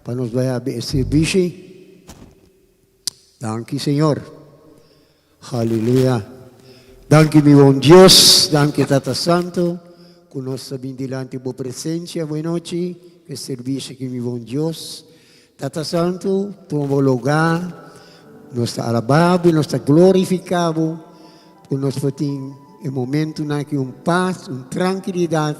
Pa nos bai habi e sirbishi. Danki Señor. Haleluya. Danki mi bon Dios, danki Tata Santo, ku nos ta bin dilanti bo presencia buenochi ku e sirbishi aki mi bon Dios. Tata Santo, tuma bo lugá, nos ta alabá bo i nos ta glorifiká bo, ku nos por tin e momentunan aki un pas, un trankilidat,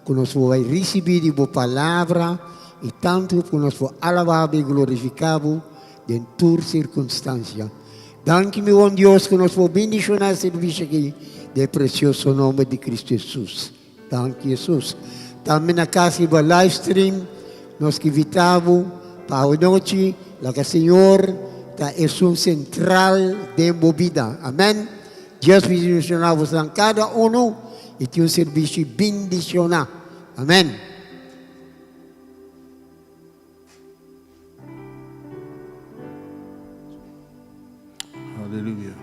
ku nos por bai risibí di bo palabra i tantu ku nos por alabá bo i glorifiká bo den tur sirkunstansia. Danki mi bon Dios ku nos por bindishoná e servisio aki den e presioso nomber di Kristu Hesus. Danki Hesus. Tambe na kas riba live stream nos ke invitá bo pa awe nochi laga Señor ta esun sentral den bo bida. Amen. Dios bindishoná bosonan kada uno i tin un servisio bindishoná. Amen. Aleluya.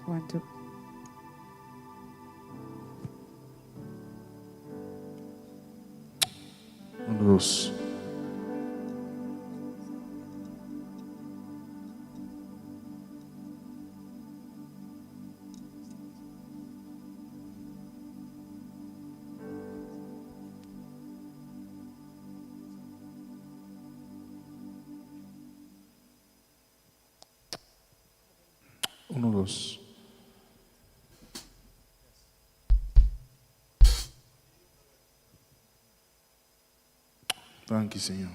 One, two. Un, dos. Uno, dos. Danki, Señor.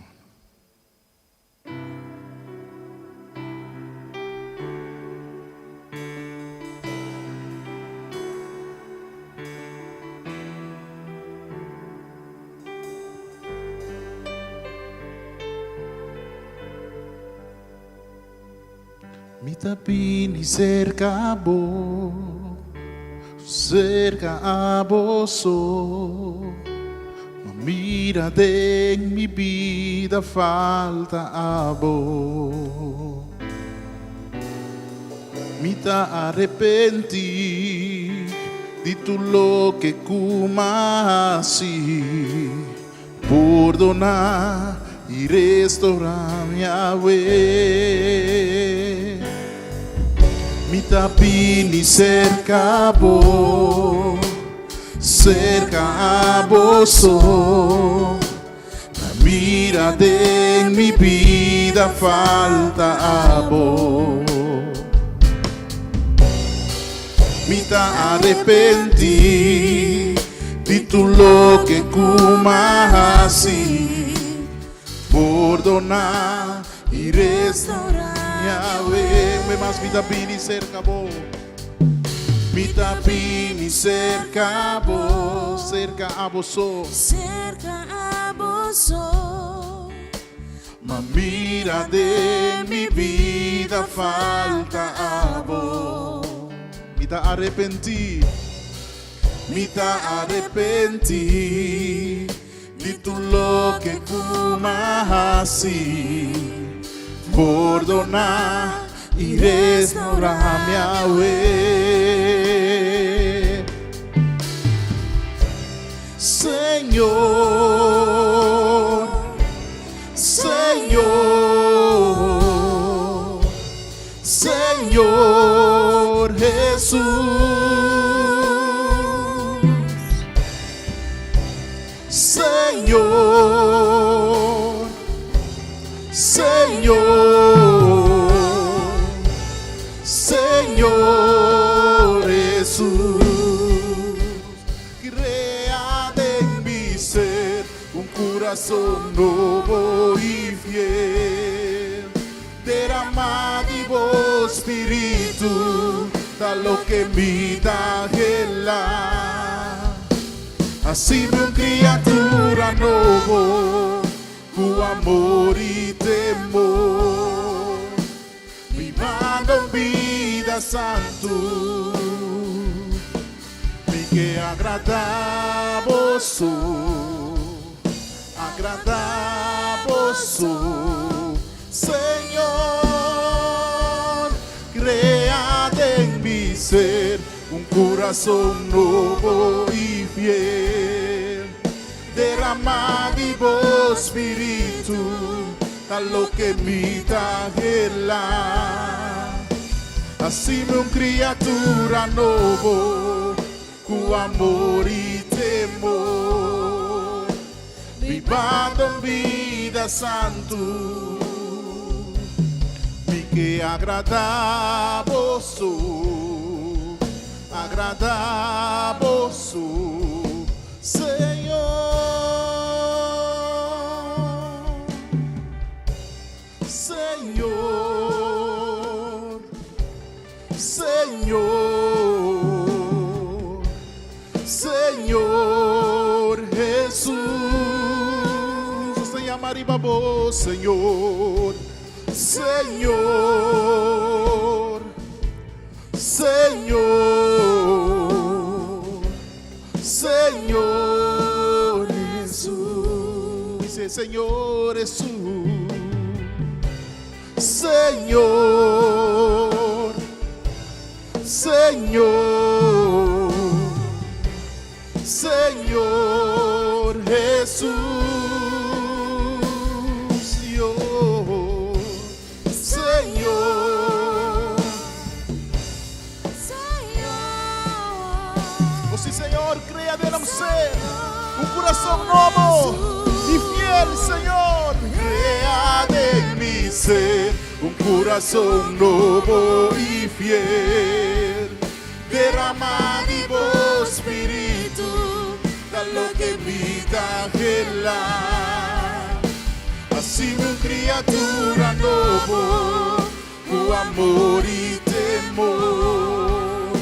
Mi ta bini serka bo, serka abo so. Ma mira den mi bida falta abo. Mi ta arepenti di tur loke ku m'a hasi. Pordona i restorá mi awe. Mi ta bini serka bo, serka abo so. Pa mira den mi bida falta abo. Mi ta arepentí di tur loke ku m'a hasi. Pordoná i restorá mi awe. Un be mas mi ta bini serka bo. Mi ta bini serka bo, serka abo so. Serka abo so. Ma mira den mi bida falta abo. Mi ta arepentí, mi ta arepentí di tur loke ku m'a hasi. Pordoná i restaurá mi awe. Señor, Señor, Señor Jesús. Señor, Señor, Señor Jesús. Crea den mi ser un curason nobo y fiel. Derama di bo spiritu ta loke mi ta anhela. Hacimi un criatura nobo. Ku amor i temor, bibando un bida santu. Mi ke agradá boso, agradá boso, Señor. Krea den mi ser un kurason nobo i fiel. Derama di bo spiritu ta loke mi ta hela. Hacimi un criatura nobo cu amor y temor, bibando un bida santu. Mi ke agrada boso, agrada boso. Señor, Señor, Señor, Señor Jesús. Nos ta yama riba bo, Señor, Señor, Señor. Señor Jesús. Dice Señor Jesús. Señor. Señor. Señor Jesús. Señor. Oh sí, Señor, crea den un ser un corazón nobo y fiel, Señor. Crea den mi ser un corazón nobo y fiel. Derama di bo spiritu, ta loke mi ta anhela. Hacimi un criatura nobo, ku amor i temor,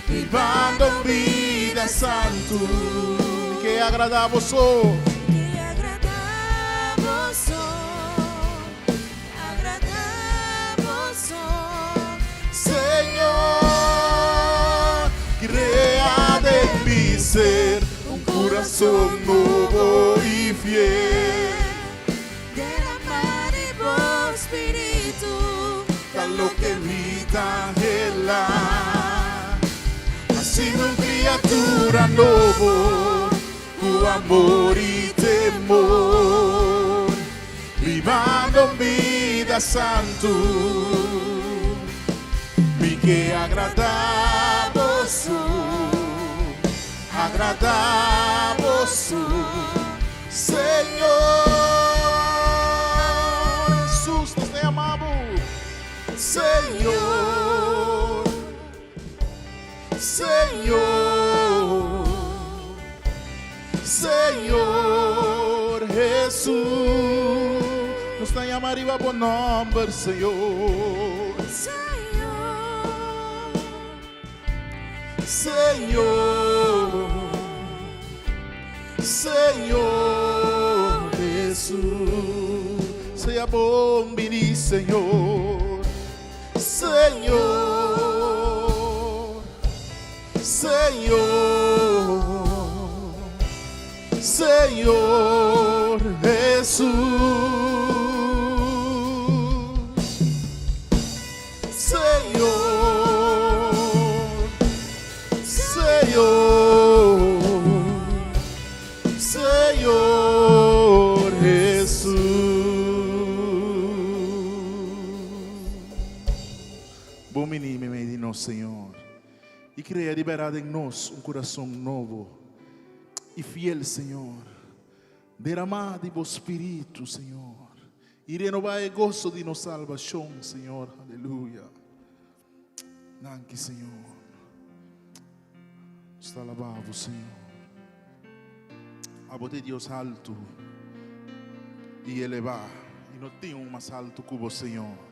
bibando un bida santu. Mi ke agradá boso. Mi ke agradá boso, agradá boso. Señor, krea den mi ser un kurason nobo i fiel. Derama di bo spiritu. Ta loke mi ta anhela. Hacimi un criatura nobo, cu amor y temor, bibando un bida santu. Mi ke agrada boso, agrada boso. Señor Jesús, nos te amamos. Señor, Señor, Señor Jesús. Nos ta yama ariba bo nomber, Señor. Señor. Señor, Señor Jesús, sea bon bini, Señor, Señor, Señor, Señor Jesús. Señor, Señor, Señor Jesús. Bon bini meimei di nos, Señor, i krea di bèrdat den nos un kurason nobo i fiel, Señor. Deramá di bo Spiritu, Señor, i renobá e goso di nos salbashon, Señor. Aleluya. Danki, Señor. Nos ta alabá bo, Señor. Abo ta e Dios haltu i elevá, i no tin un mas haltu ku bo, Señor.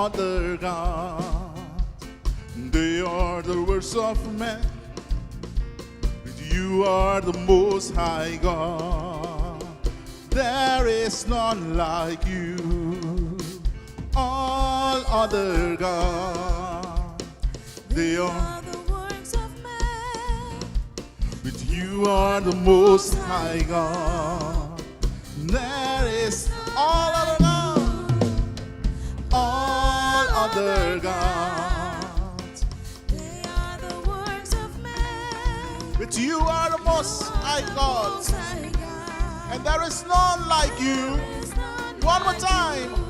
other gods, they are the works of men. But you are the most high God. There is none like you. All other gods, they are Are the works of man. but you are the most high God. There is all other gods, all other gods. They are the works of man. But you are the most high God. Most High God. And there is none like you. There is none One more like time. you.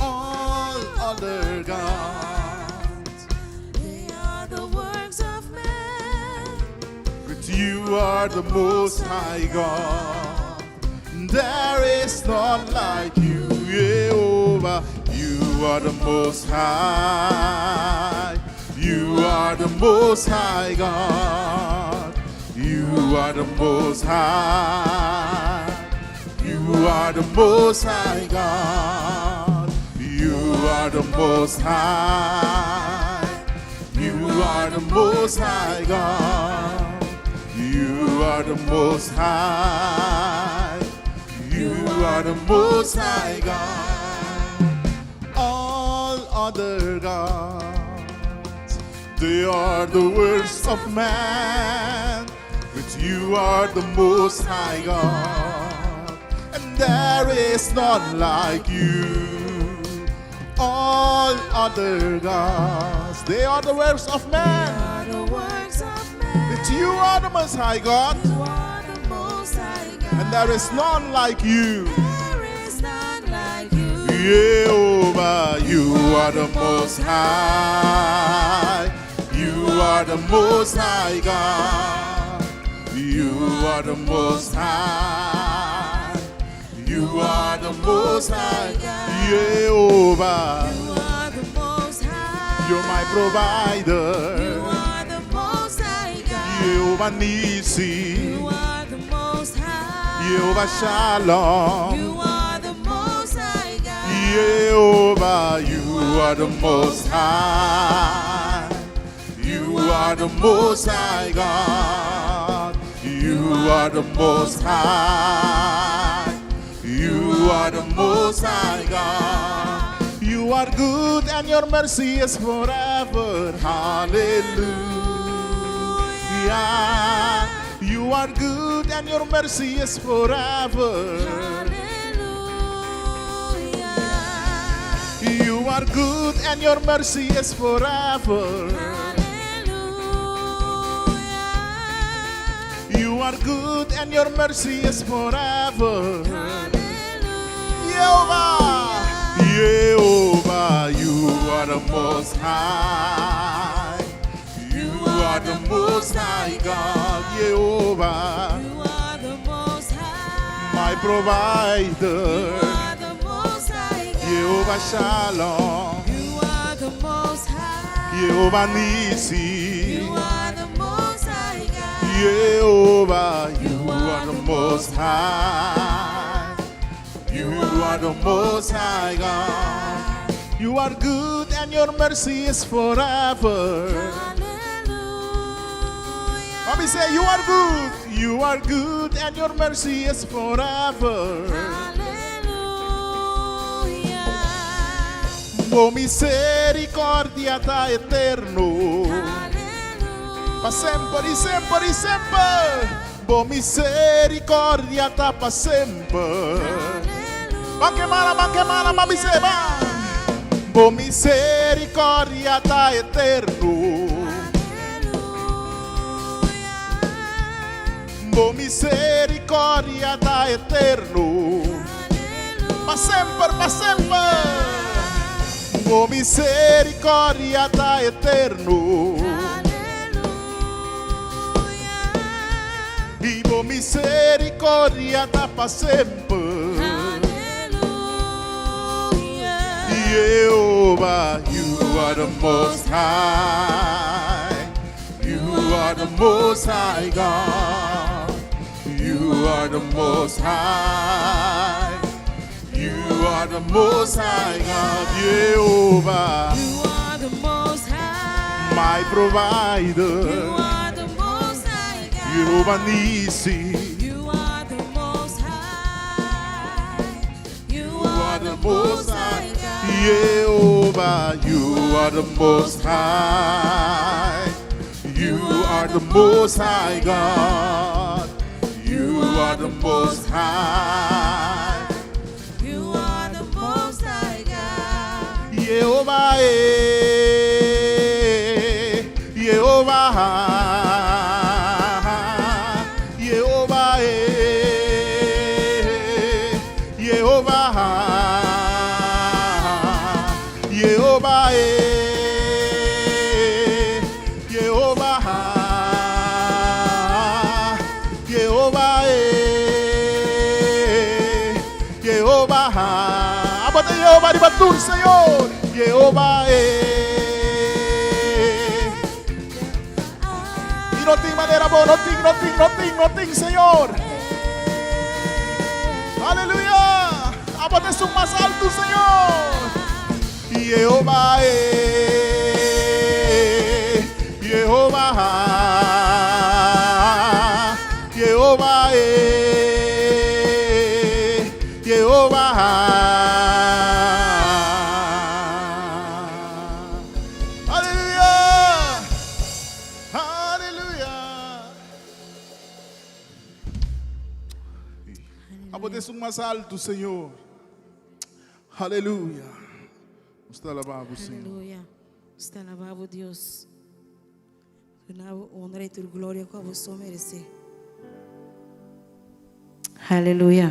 All other gods. They are the works of man. But you are the most high God. There is none like you, Jehovah. You are the most high. You are the most high God. You are the most high. You are the most high God. You are the most high. You are the most high God. You are the most high. You are the most high God. All other gods, they are the works of man. But you are the most high God. And there is none like you. All other gods, they are the works of man. Are the works of man. But you are the most high God. You are the most high God. And there is none like you. There is none like you. Jehovah, you are the most high. You are the most high God. You are the most high. You are the most high. Jehovah, You are the most high. you're my You provider. are the most high God. Jehovah Nissi. You are the most high. Jehovah Shalom. You are the most high God. Jehovah, you are the most high. You are the most high God. You are the most high. You are the most high God. You are good and your mercy is forever. Hallelujah. You are good and your mercy is forever. Hallelujah. You are good and your mercy is forever. Hallelujah. You are good and your mercy is forever. Hallelujah. Jehovah, Jehovah, you are the most high. You are the most high God, Jehovah, You are the most high. my You provider. are the most high God. Jehovah Shalom, You are the most high. Jehovah Nissi. You are the most high God. Jehovah, you are the most high. You are the most high God. You are good and your mercy is forever. Hallelujah. Mommy say, You are good. You are good and your mercy is forever. Hallelujah. Bo miserikòrdia ta eterno. Hallelujah. Pa semper i semper i semper. Bo miserikòrdia ta pa semper. Ban kemara, ban kemara, mami se ba. Bo miserikòrdia ta eterno. Hallelujah. Bo miserikòrdia ta eterno. Pa semper, pa semper. Bo miserikòrdia ta eterno. Hallelujah. I bo miserikòrdia ta pa semper. Hallelujah. Jehovah, you are the most high. You are the most high God. You are the most high. You are the the most high God, Jehovah. You are the most high. My provider. You are the most high God. Jehovah Nissi. You are the most high. You You are are the the most most high high. God. Jehovah, you are the most high. You are the most high God. You are the most high. You are the most high God. Jehovah, eh, Jehovah, Jehovah, eh, Jehovah, Jehovah, eh, Jehovah, Jehovah, eh, Jehovah. Abo ta Jehovah riba tur, Señor. Jehovah, eh. I no tin manera bo, no tin, no tin, no tin, no tin, Señor. Aleluya. Abo ta esun mas altu, Señor. Jehovah, eh, Jehovah, Jehovah, eh, Jehovah. Aleluya. Aleluya. Abo ta esun mas altu, Señor. Aleluya. Nos ta alabá Bo, Señor. Aleluya. Nos ta alabá Bo, Dios. Duna Bo honra i tur gloria ku Abo so meresé. Aleluya.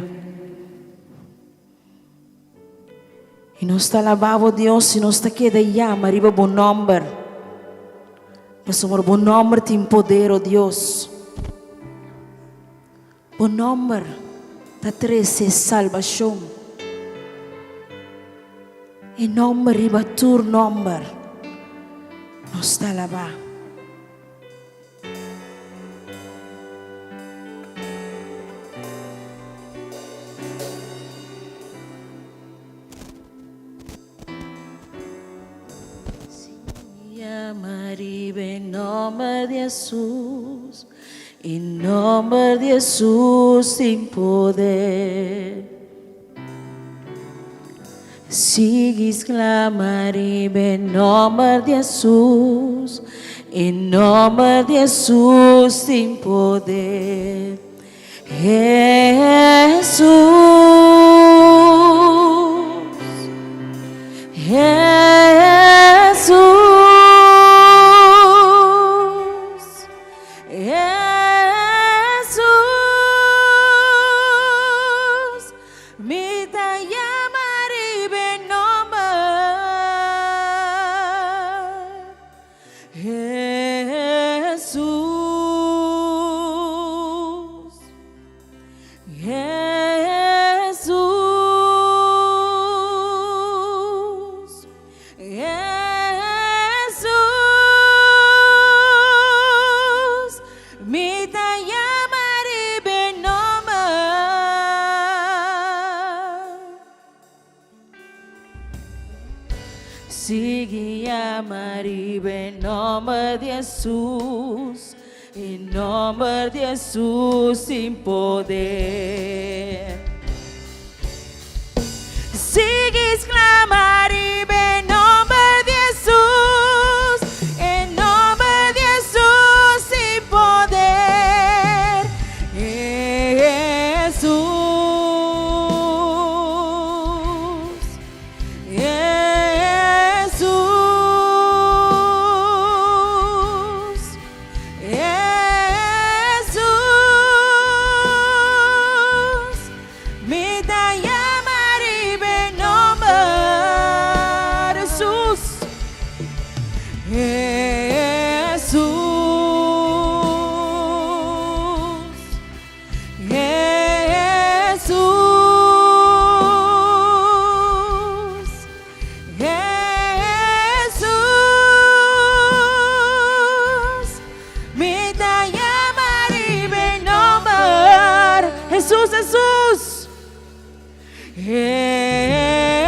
I nos ta alabá Bo, Dios, i nos ta keda yama riba Bo nòmber. Pasobra Bo nòmber tin poder, o Dios. Bo nòmber ta trese salbashon. E nòmber riba tur nòmber nos ta alabá. Yama riba e nòmber di Hesus, e nòmber di Hesus tin poder. Sigui sklama riba e nòmber di Hesus, e nòmber di Hesus tin poder. Hesus, Hesus, Hesus, mi ta yama riba e nomber. Hesus, Hesus, Hesus, mi ta yama riba e nomber. Sigui yama riba e nomber di Hesus, e nomber di Hesus tin poder. Sigui sklama riba e nomber di Hesus, e nomber di Hesus tin poder. Hesus, Hesus, Hesus, mi ta yama riba e nomber Hesus. Hesus, Hesus, Hesus, mi ta yama riba e nomber Hesus, Hesus, Hesus.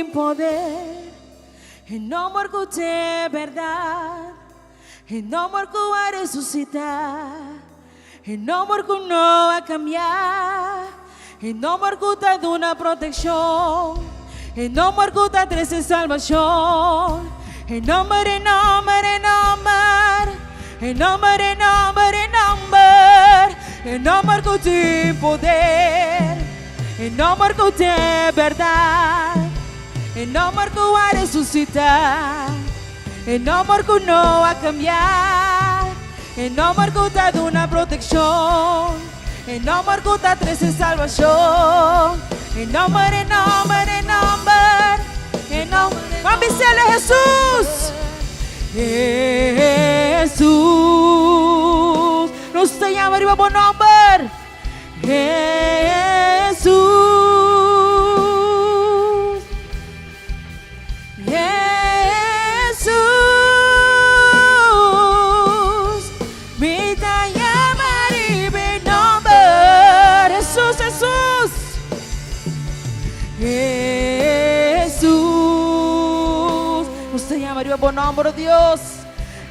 tin poder, e nomber ku t'e bèrdat, e nomber ku a resusitá, e nomber ku no a kambia, e nomber ku ta duna protekshon, e nomber ku ta trese salbashon, e nomber, e nomber, e nomber, e nomber, e nomber, e nomber, e nomber ku tin poder. E nomber ku t'e bèrdat, e nomber ku a resusitá, e nomber ku no a kambiá, e nomber ku ta duna protekshon, e nomber ku ta trese salbashon, e nomber, e nomber, e nomber, e nomber. Ban bis'el e Hesus! Hesus, nos ta yama riba bo nomber. Hesus, Hesus, mi ta yama riba e nomber. Hesus, Hesus, Hesus, nos ta yama riba bo nomber, oh Dios.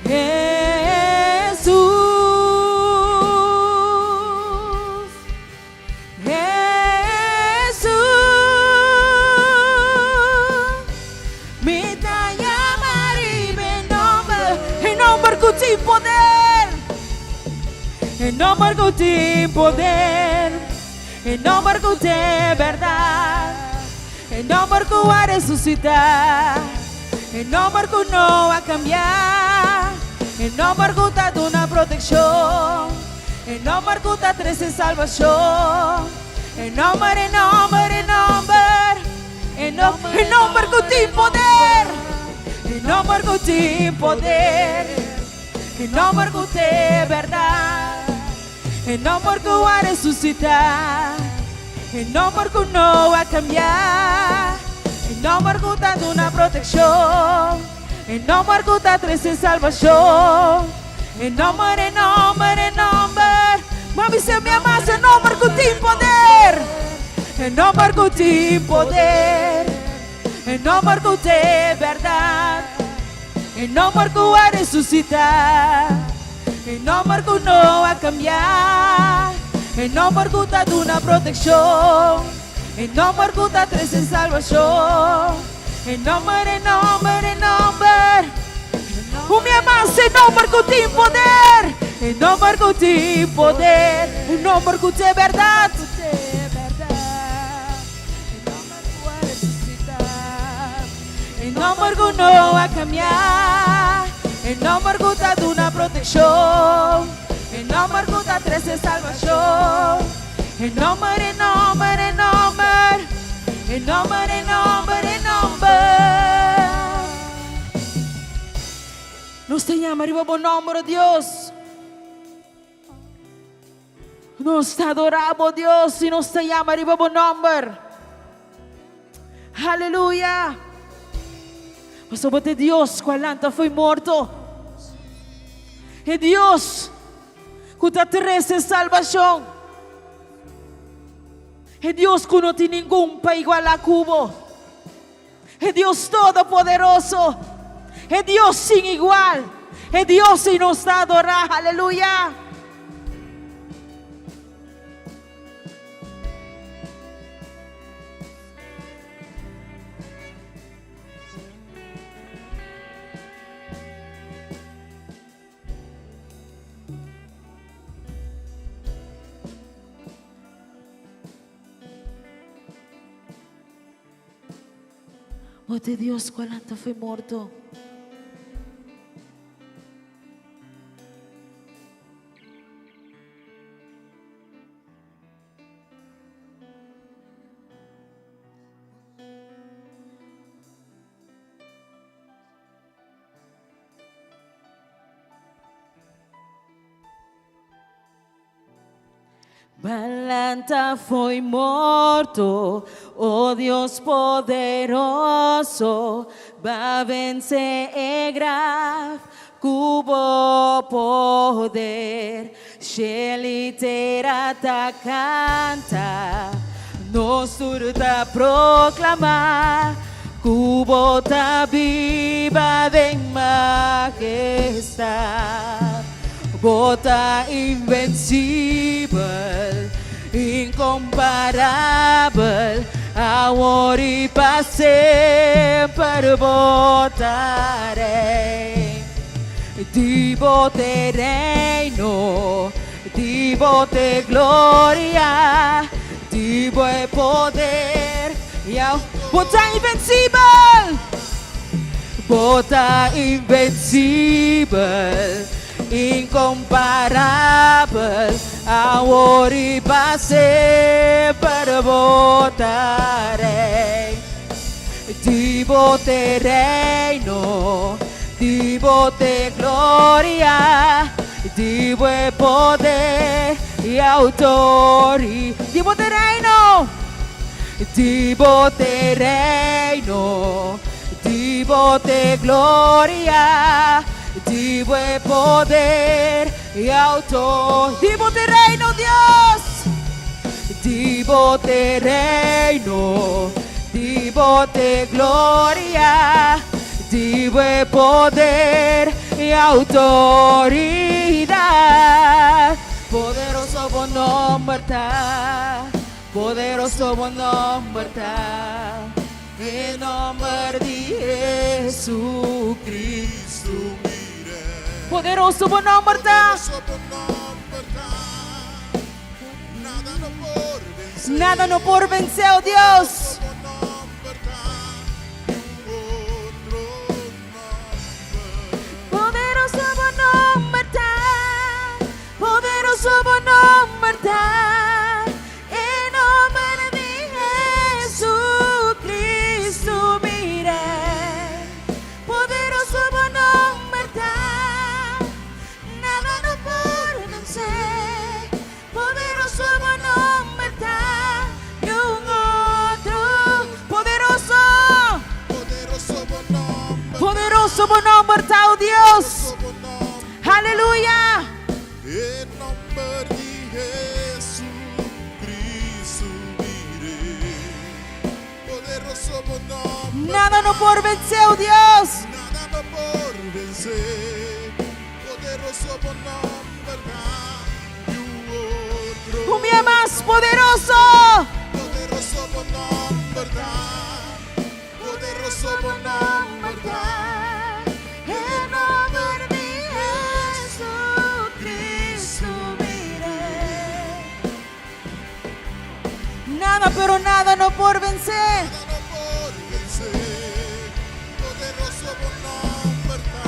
Hesus, Hesus, mi ta yama riba e nomber, e nomber ku tin poder, e nomber ku tin poder, e nomber ku t'e bèrdat, e nomber ku a resusitá. E nomber ku no a kambia, e nomber ku ta duna protekshon, e nomber ku ta trese salbashon, e nomber, e nomber, e nomber, e nomber, e nomber ku tin poder, e nomber ku tin poder, e nomber ku t'e bèrdat, e nomber ku a resusitá, e nomber ku no a kambia, e nomber ku ta duna protekshon, e nomber ku ta trese salbashon, e nomber, e nomber, e nomber, M'a bisa mi ama e nomber ku tin poder, e nomber ku tin poder, e nomber ku t'e bèrdat, e nomber ku a resusitá. E nomber ku no a kambia, e nomber ku ta duna protekshon, e nomber ku ta trese salbashon, e nomber, e nomber, e nomber, Ku mi amas e nomber ku tin poder, e nomber ku tin poder, e nomber ku t'e bèrdat. E nomber ku no a kambia, e nomber ku ta duna protekshon, e nomber ku ta trese salbashon, e nomber, e nomber, e nomber, e nomber, e nomber, e nomber. Nos ta yama riba bo nomber, o Dios. Nos ta adorá bo, Dios, i nos ta yama riba bo nòmber. Aleluya! Pasobra bo ta e Dios ku a lanta fo'i morto. E Dios ku ta trese salbashon. E Dios ku no tin ningun pa igualá ku bo. E Dios Todopoderoso, e Dios sin igual, e Dios i nos ta adorá. Aleluya! Bo ta e Dios ku a lanta fo'i morto. B'a lanta fo'i morto, o Dios poderoso, B'a vense e graf ku bo poder. Shel i tera ta kanta, nos tur ta proklamá. Ku bo ta biba den mahestad. Bo ta invencibel, incomparabel, awor i pa semper bo ta Rey. Di bo t'e reino, di bo t'e gloria, di bo e poder i au. Bo ta invencibel! Bo ta invencibel, incomparabel, awor i pa semper bo ta Rey. Di bo t'e reino, di bo t'e gloria, di bo e poder i autori. Di bo t'e reino, di bo t'e reino, di bo t'e gloria, di bo e poder i auto. Di bo t'e reino, Dios! Di bo t'e reino, di bo t'e gloria, di bo e poder i autoridad. Poderoso bo nomber ta, poderoso bo nomber ta, e nomber di Jesucristo. Poderoso bo nomber ta. Nada no por vence, oh Dios. Poderoso bo nomber ta, poderoso bo nomber ta, e nomber di Jesucristo mi Rey. Poderoso bo nomber ta, nada no por vence. Poderoso bo nomber ta, niun otro. Poderoso. Poderoso bo nomber ta. Poderoso bo nomber ta, o Dios. Aleluya. E nomber di Jesucristo mi Rey. Poderoso bo nomber ta. Nada no por vence, o Dios. Nada no por vence. Poderoso bo nomber ta. Un bia mas poderoso. Poderoso bo nomber ta. Poderoso bo nomber ta. E nomber di Jesucristo mi Rey. Nada pero nada no por vence. Nada no por vence. Poderoso bo nomber ta.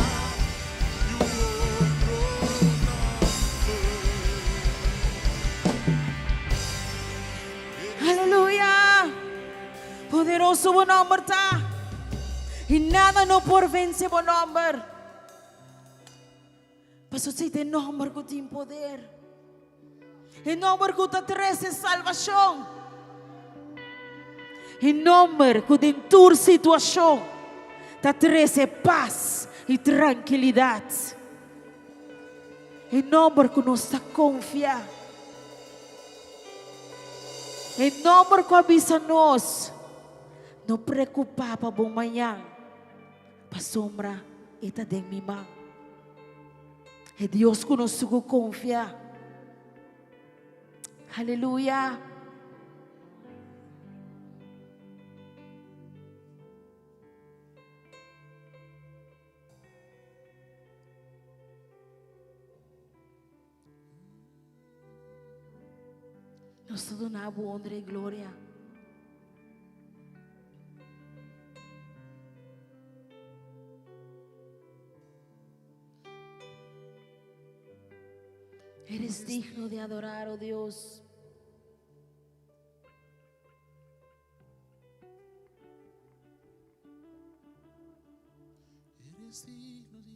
Aleluya! Poderoso bo nomber ta, i nada no por vence bo nomber. Pasobra esei ta e nomber ku tin poder, e nomber ku ta trese salbashon, e nomber ku den tur situashon ta trese pas i trankilidat, e nomber ku nos ta konfia, e nomber ku a bisa nos, No preokupá pa bo mañan. Pasobra e ta den mi man. E Dios ku nos tugu konfia. Aleluya. Nos ta duna bo honra i gloria. Eres digno de adorar, oh Dios. Eres digno de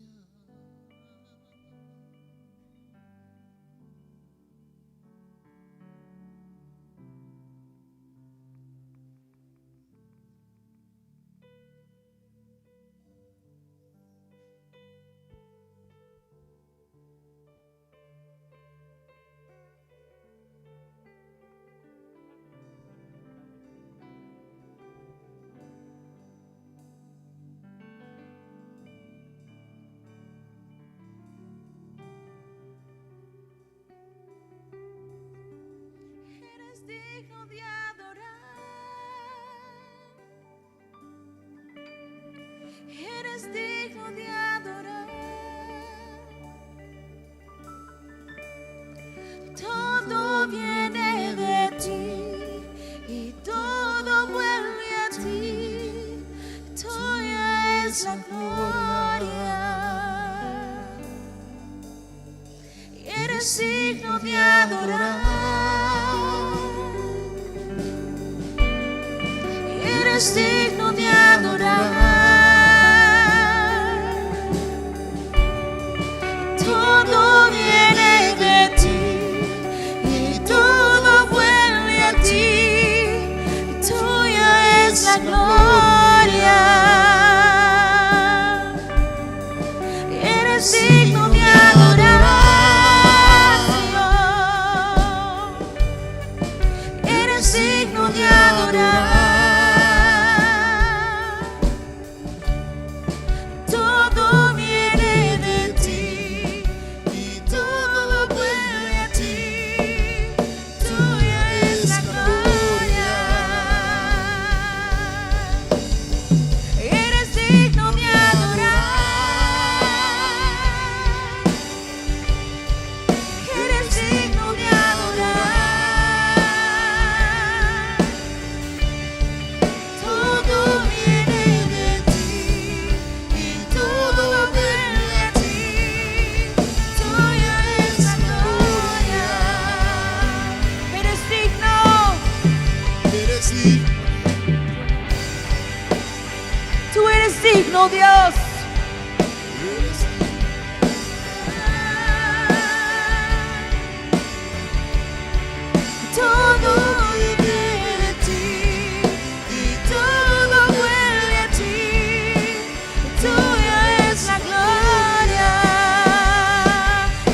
digno di adorar. Eres digno di adorar. Todo viene de ti y todo vuelve a ti. Tuya es la gloria. Eres digno de adorar. Eres digno de adorar. Todo viene de ti y todo vuelve a ti. Tuya es la gloria. Eres digno de adorar, Señor. Eres digno de adorar. Todo viene de ti y todo vuelve a ti. Tuya es la gloria. Eres digno de adorar. Eres digno de adorar. Todo viene de ti y todo vuelve a ti. Tuya es la gloria. Eres digno. Eres digno. Tú eres digno, Dios. Eres Todo viene de ti y todo vuelve a ti. Tuya es la gloria.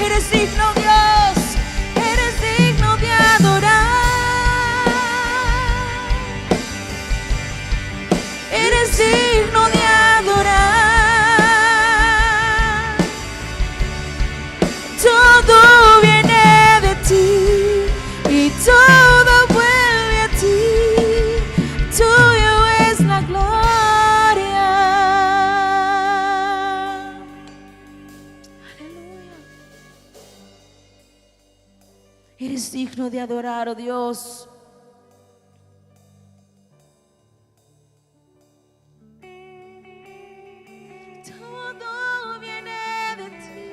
Eres digno, Dios. Eres digno de adorar. Eres digno de adorar. Todo viene de ti y todo vuelve a ti. Tuyo es la gloria. Aleluya. Eres digno de adorar, oh Dios. Todo viene de ti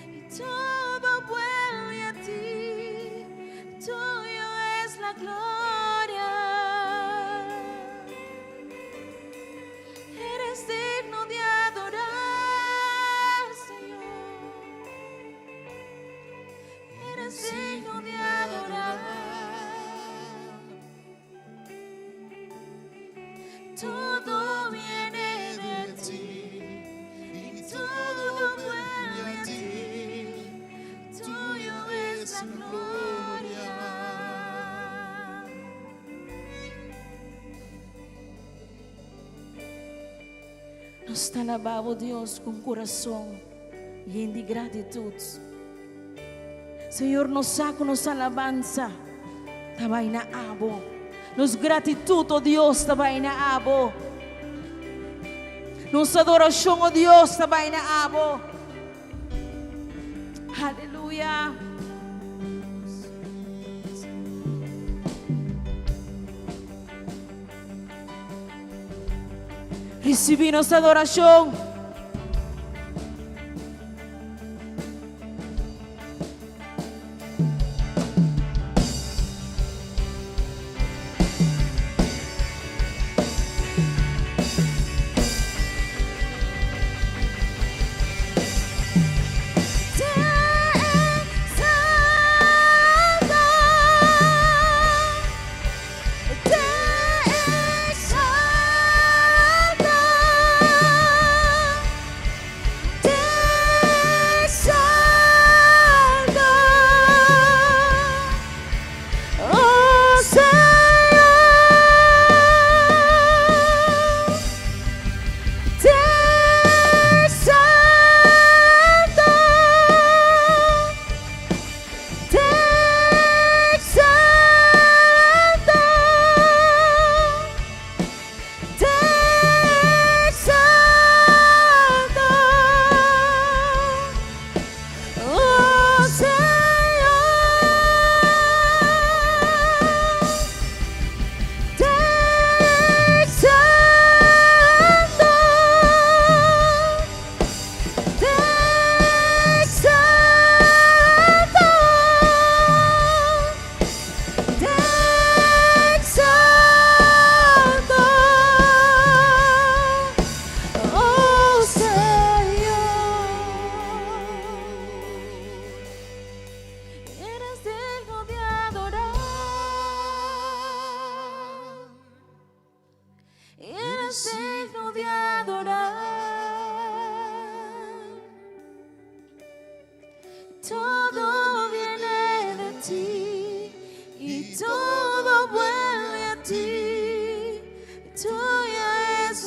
y todo vuelve a ti. Tuyo es la gloria. Eres digno de adorar, Señor. Eres digno de adorar. Todo viene de ti y todo vuelve a ti. Tuyo es la gloria. Nos ta alabá Dios ku kurason yen di gratitut. Señor, nos sa ku nos alabansa ta bai na abo. Nos gratitut, oh Dios, ta bai na abo. Nos adorashon, oh Dios, ta bai na abo. Aleluya. Risibí nos adorashon. Te exalto, te exalto.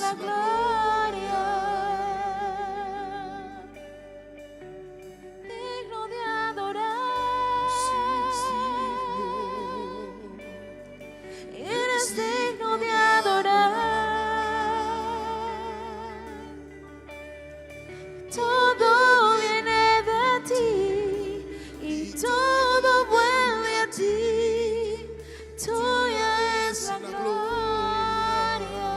la gloria. Digno de adorar. Eres digno de adorar. Todo viene de ti y todo vuelve a ti. Tuya es la gloria.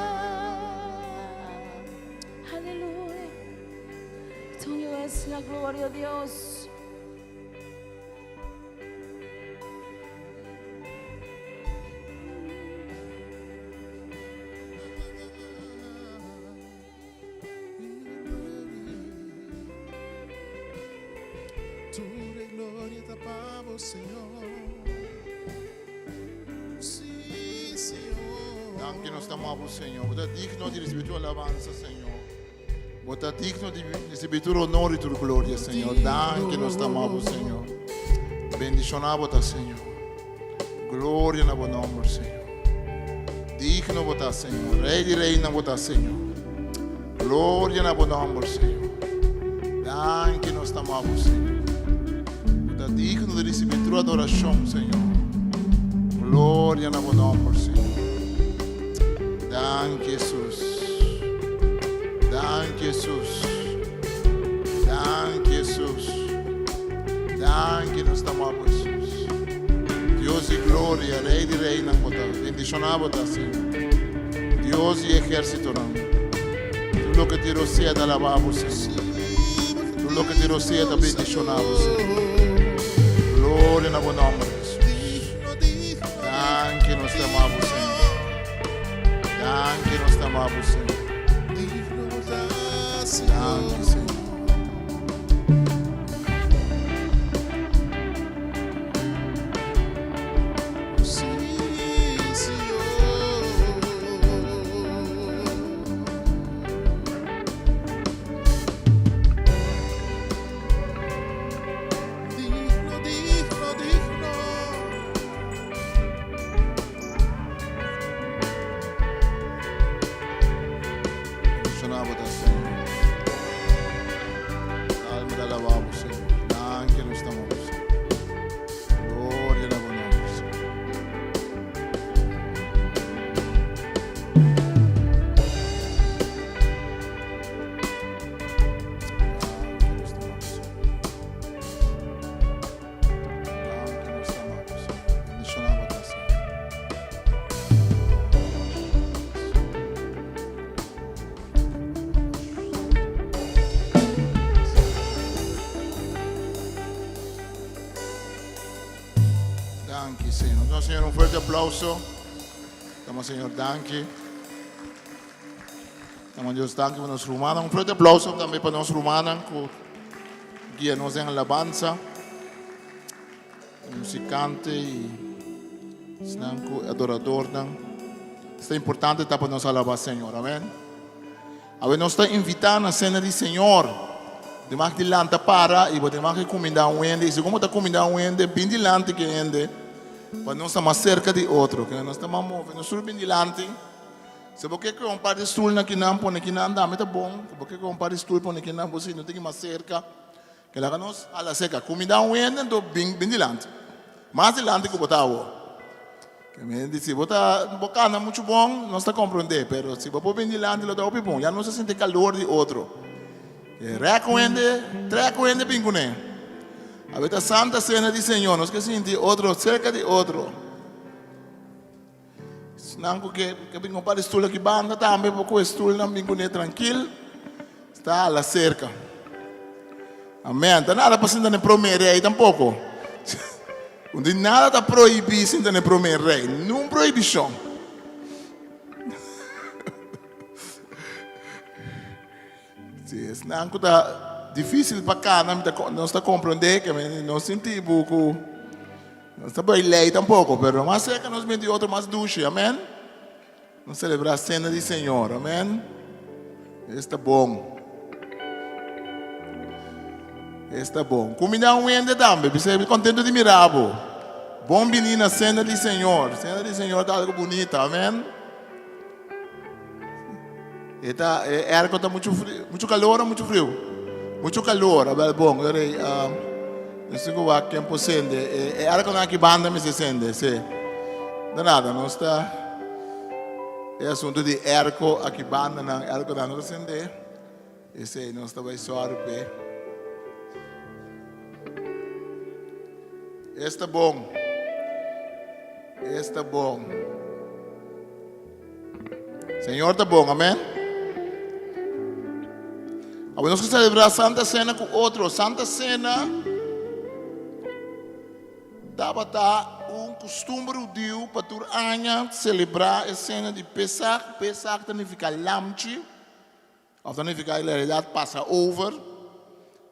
Aleluya. Tuyo es la gloria, Dios. Tur e gloria ta pa bo, Señor. Sí, Señor. Danki nos ta ama bo, Señor. Bo ta digno di recibi tur alabansa, Señor. Bo ta digno di recibi tur honor y tur gloria, Señor. Danki nos ta ama bo, Señor. Bendiciona bo ta, Señor. Gloria na bo nomber, Señor. Digno bo ta, Señor. Rey di reynan bo ta, Señor. Gloria na bo nomber, Señor. Danki nos ta ama bo, Señor. Bo ta digno di recibi tur adoracion, Señor. Gloria na bo nomber, Señor. Danki, Jesus. Danki, Jesus. Danki, Jesus. Danki nos ta ama bo, Jesus. Dios di gloria, Rey di reynan bo ta. Bendiciona bo ta, Señor. Dios di ehérsitonan. Tur loke tin rosea ta alabá bo, Señor. Tur loke tin rosea ta bendishoná bo, Señor. Gloria na bo nòmber, Hesus. Danki nos ta ama bo, Señor. Danki nos ta ama bo, Señor. Danki, Señor. Alma ta alabá bo, Señor. Danki nos ta ama bo, Señor. Gloria na bo nomber, Señor. Danki nos ta ama bo, Señor. Danki nos ta ama bo, Señor. Bendiciona bo ta, Señor. Danki, Señor. Nos Señor un fuerte aplauso. Damos Señor danki. Damos Dios danki pa nos rumannan. Un fuerte aplauso tambe pa nos rumannan ku guia nos den alabanza. Musicante y esnan ku adoradornan. Esta importante ta pa nos alaba Señor. Amén. Awe nos ta invitá na sena di Señor. Bo tin di lanta para i bo tin di kumindá un hende. I segun bo ta kumindá un hende, bin dilanti ku e hende pa nos ta mas serka di otro. Ke nos ta mas move. Nos tur bin dilanti. Si bo ke kohe un par di stul na kinan, pone kinan tambe ta bon. Si bo ke kohe un par di stul pone kinan, bo si no tin ki mas serka. Ke laga nos hala serka. Kumindá un hende, anto bin bin dilanti. Mas dilanti ku bo ta awor. Ke mi di si bo ta bo kanda muchu bon nos ta komprondé pero si bo por bin dilanti lo ta hopi bon ya nos ta sinti kalor di otro ke rèk un hende trèk un hende bin kuné awe ta santa sena di señor nos ke sinti otro serka di otro esnan ku ke ke bin un par di stul aki banda tambe por kohe stulnan bin kuné trankil sta ala serka. Amen ta nada pa sinta na e prome rei tampoko. Un di nada ta prohibí sinta na e prome rei. Nun prohibishon. Si esnan ku ta difísil pa kana, mi ta nos ta komprondé ke no sinti bo ku nos ta bai lei tampoko, pero mas serka nos bin di otro mas dushi. Amen. Nos selebrá sena di Señor. Amen. Esta bon. Esta bon. Kumindá un hende tambe. Bisa mi kontento di mira bo. Bon bini na sena di Señor. Sena di Señor ta algo bunita. Amen. E ta, e airco ta mucho frio, mucho calor o mucho frio? Mucho calor, abel bon. Ora ei, um, nos tin ku wak ken por sende. E, e airco nan aki banda mester sende, sí. De nada, nos ta e asunto di airco aki banda nan, airco nan no ta sende. Esei nos ta bai sòru p'e. Esta bon. Esta bon. Señor ta bon, amén. Awe nos celebrar Santa Cena ku otro. Santa Cena tabata un costumbre hudiu pa tur aña celebrar e cena di Pesach. Pesach ta nifica lamchi. Of ta nifiká e realidat pasa over.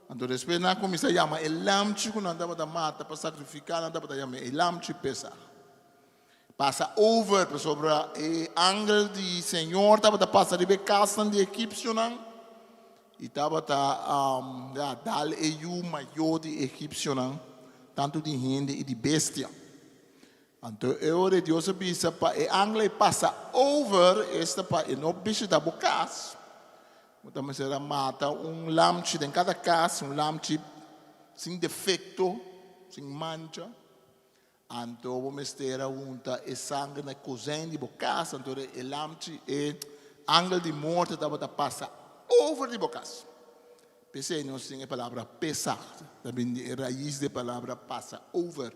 Anto despues nan a kuminsá yama e lamchi ku nan tabata mata pa sakrifiká, nan tabata yama e lamchi Pesach. Pasa over, pasobra e angel di Señor tabata pasa riba e kasnan di egipsionan i tabata ya dal e yu mayó di egipsionan, tantu di hende i di bestia. Anto e ora e Dios a bisa pa e angel ei pasa over, esta pa e no bishita bo kas, bo ta mester a mata un lamchi den kada kas, un lamchi sin defekto, sin mancha. Anto bo mester a hunta e sanger na e kozijn di bo kas, anto e lamchi, e angel di morte tabata pasa over di bo kas. P'esei nos tin e palabra Pesach, ta bini di e rais di e palabra pasa over.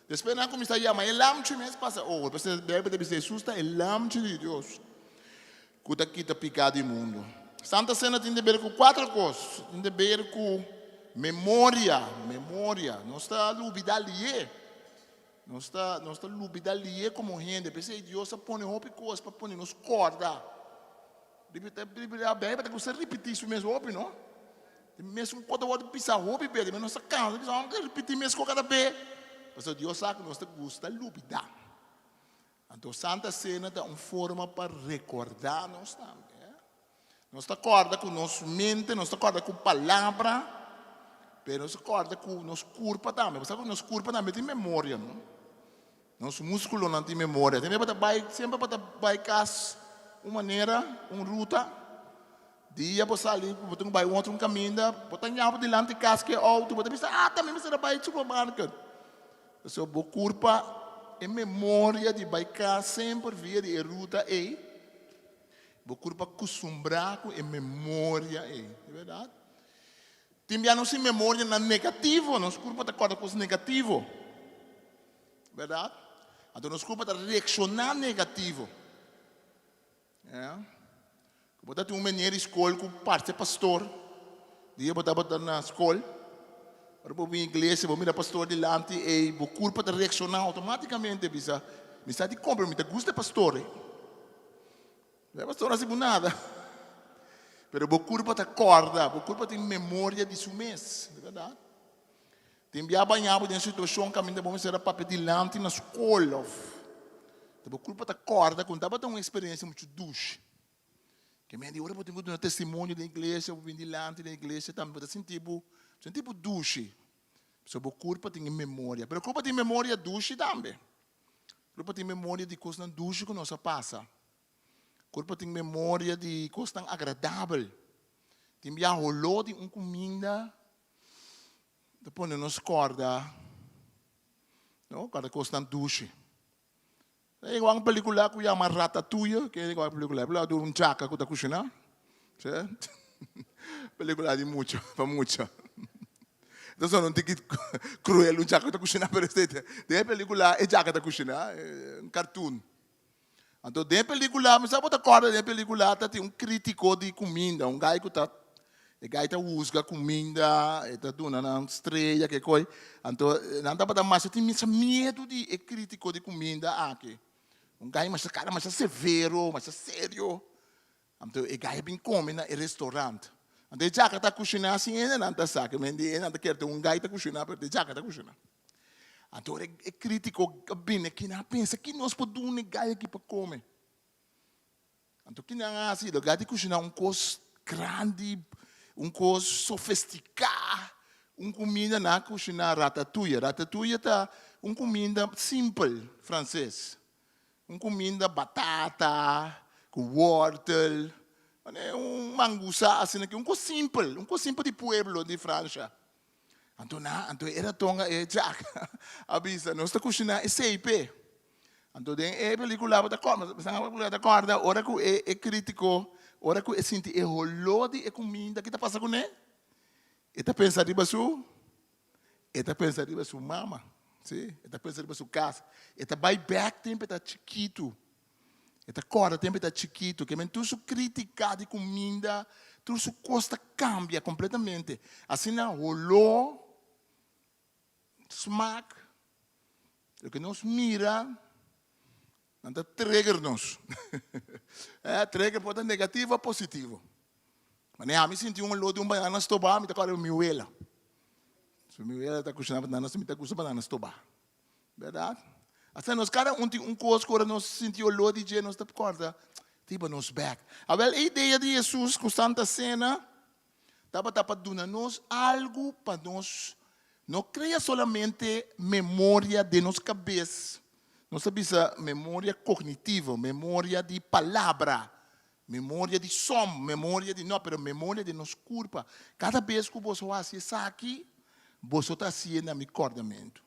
Despues nan a kuminsá yama e lamchi mes pasa over. P'esei e Beibel ta bisa Hesus ta e lamchi di Dios ku ta kita piká di mundu. Santa Sena tin deber ku kuater kos. Tin deber ku memoria, memoria. Nos ta lubidá lié. Nos ta, nos ta lubidá lié komo hende. P'esei Dios a pone hopi kos pa pone nos kòrda. Beibel ta gusta ripití su mes hopi, no? E mesun kos ta wòrdu pisá hopi bes, mi nos ta kansa bisa ora ke ripití mes kos kada be. Pasobra Dios sa ku nos ta gusta lubidá. Anto Santa Sena ta un forma pa rekordá nos tambe. Nos ta kòrda ku nos mente, nos ta kòrda ku palabra, pero nos ta kòrda ku nos kurpa tambe. Bo sa ku nos kurpa tambe tin memoria, no? Nos múskulonan tin memoria. Semper bo ta bai, semper bo ta bai kas un manera, un ruta. Dia bo sali, bo tin ku bai un otro kaminda, bo ta ña bo dilanti kas ku e outo, bo ta bisa, ah, ta mi mester a bai supermarket. Pasobra bo kurpa e memoria di bai kas semper via di e ruta ei, bo kurpa kustumbrá ku e memoria ei. Di bèrdat? Tin bia nos tin memorianan negativo, nos kurpa ta kòrda kos negativo. Bèrdat? Anto nos kurpa ta reakshoná negativo. Ya. Ku bo ta tin un meneer di skol ku parse pastor, dia bo tabata na skol, ora bo bin iglesia bo mira pastor dilanti ei bo kurpa ta reakshoná outomátikamente bisa, mi sa di kompra mi ta gusta e pastor ei. E pastor no hasi bo nada. Pero bo kurpa ta kòrda, bo kurpa tin memoria di su mes, bèrdat? Tin bia baña bo den situashon kaminda bo mester a papia dilanti na skol òf ta bo kulpa ta kòrda ku tabata un eksperensia muchu dushi. Ke men di ora bo tin ku duna testimonio den iglesia, bo bin dilanti den iglesia tambe bo ta sinti bo sinti bo dushi. Pasobra bo kurpa tin e memoria. Pero kurpa tin memoria dushi tambe. Kurpa tin memoria di kosnan dushi ku nos a pasa. Kurpa tin memoria di kosnan agradabel. Tin bia holó di un kuminda Ta pone nos kòrda, no, kòrda kosnan dushi. Ta yega un pelikula ku yama Ratatouille, ke yega un pelikula, pelikula di un djaka ku ta kushiná, si, pelikula di mucha, pa mucha. Ta sona un tiki kruel un djaka ku ta kushiná, pero den e pelikula e djaka ta kushiná, un cartoon. Anto den e pelikula, mi sa bo ta kòrda den e pelikula ta tin un kritiko di kuminda, un gai ku ta, e gai ta husga kuminda, e ta duna nan streya ke koi. Anto nan tabata masha tin masha miedu di e kritiko di kuminda aki. Un gai masha kara masha severo, masha serio. Anto e gai a bin kome na e restorant. Anto e djaka ta kushiná sin hende nan ta sa, ke men di nan ta kere ta un gai ta kushiná pero ta e djaka ta kushiná. Anto ora e kritiko a bini aki nan a pensa ki nos por duna e gai aki pa kome. Anto ki nan a hasi? Lo gai di kushiná un kos grandi, un kos sofestiká, un kuminda nan a kushiná ratatouille. Ratatouille ta un kuminda simpel franses. Un kuminda batata ku wòrtel. Manera un mangusa asina aki, un kos simpel, un kos simpel di pueblo di Fransha. Anto nan, anto e raton e Jack a bisa, nos ta kushiná esei p'e. Anto den e pelikula bo ta kòrda, bo sa ta kòrda ora ku e e kritiko, ora ku e sinti e holó di e kuminda, ki ta pasa kuné? E ta pensa riba su, e ta pensa riba su mama, si, e ta pensa riba su kas. E ta bai bèk tempu e ta chikitu. E ta kòrda tempu e ta chikitu, ke men tur su kritika di kuminda, tur su kos ta kambia kompletamente. Asina holó, smak, loke nos mira, nan ta trigger nos. E trigger por ta negativo o positivo. Manera ami sinti un oló di un banana stobá, mi ta kòrda mi wela. So mi wela ta kushiná banana, mi ta gusta banana stobá. Berdad? Asina nos kada un tin un kos ku ora nos sinti oló di dje nos ta kòrda riba nos bèk. Awèl, e idea di Hesus ku Santa Sena tabata pa duna nos algu pa nos no krea solamente memoria den nos kabes, nos ta bisa memoria kognitivo, memoria di palabra, memoria di sòm, memoria di no, pero memoria den nos kurpa. Kada bes ku boso hasi esaki, boso ta hasié na mi kòrdamentu.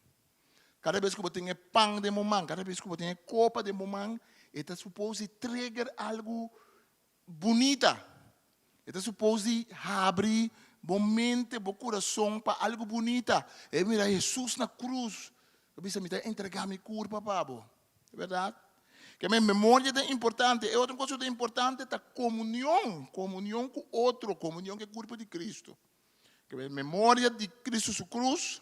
Kada bes ku bo tin e pan den bo man, kada bes ku bo tin e kopa den bo man, e ta supos di trigger algu bunita. E ta supos di habri bo mente, bo kurason pa algu bunita. E mira Hesus na krus, a bisa mi ta entregá mi kurpa pa bo. E bèrdat? Ke men memoria ta importante. E otro kos ku ta importante ta komunion, komunion ku otro, komunion ku e kurpa di Kristu. Ke men memoria di Kristu su krus.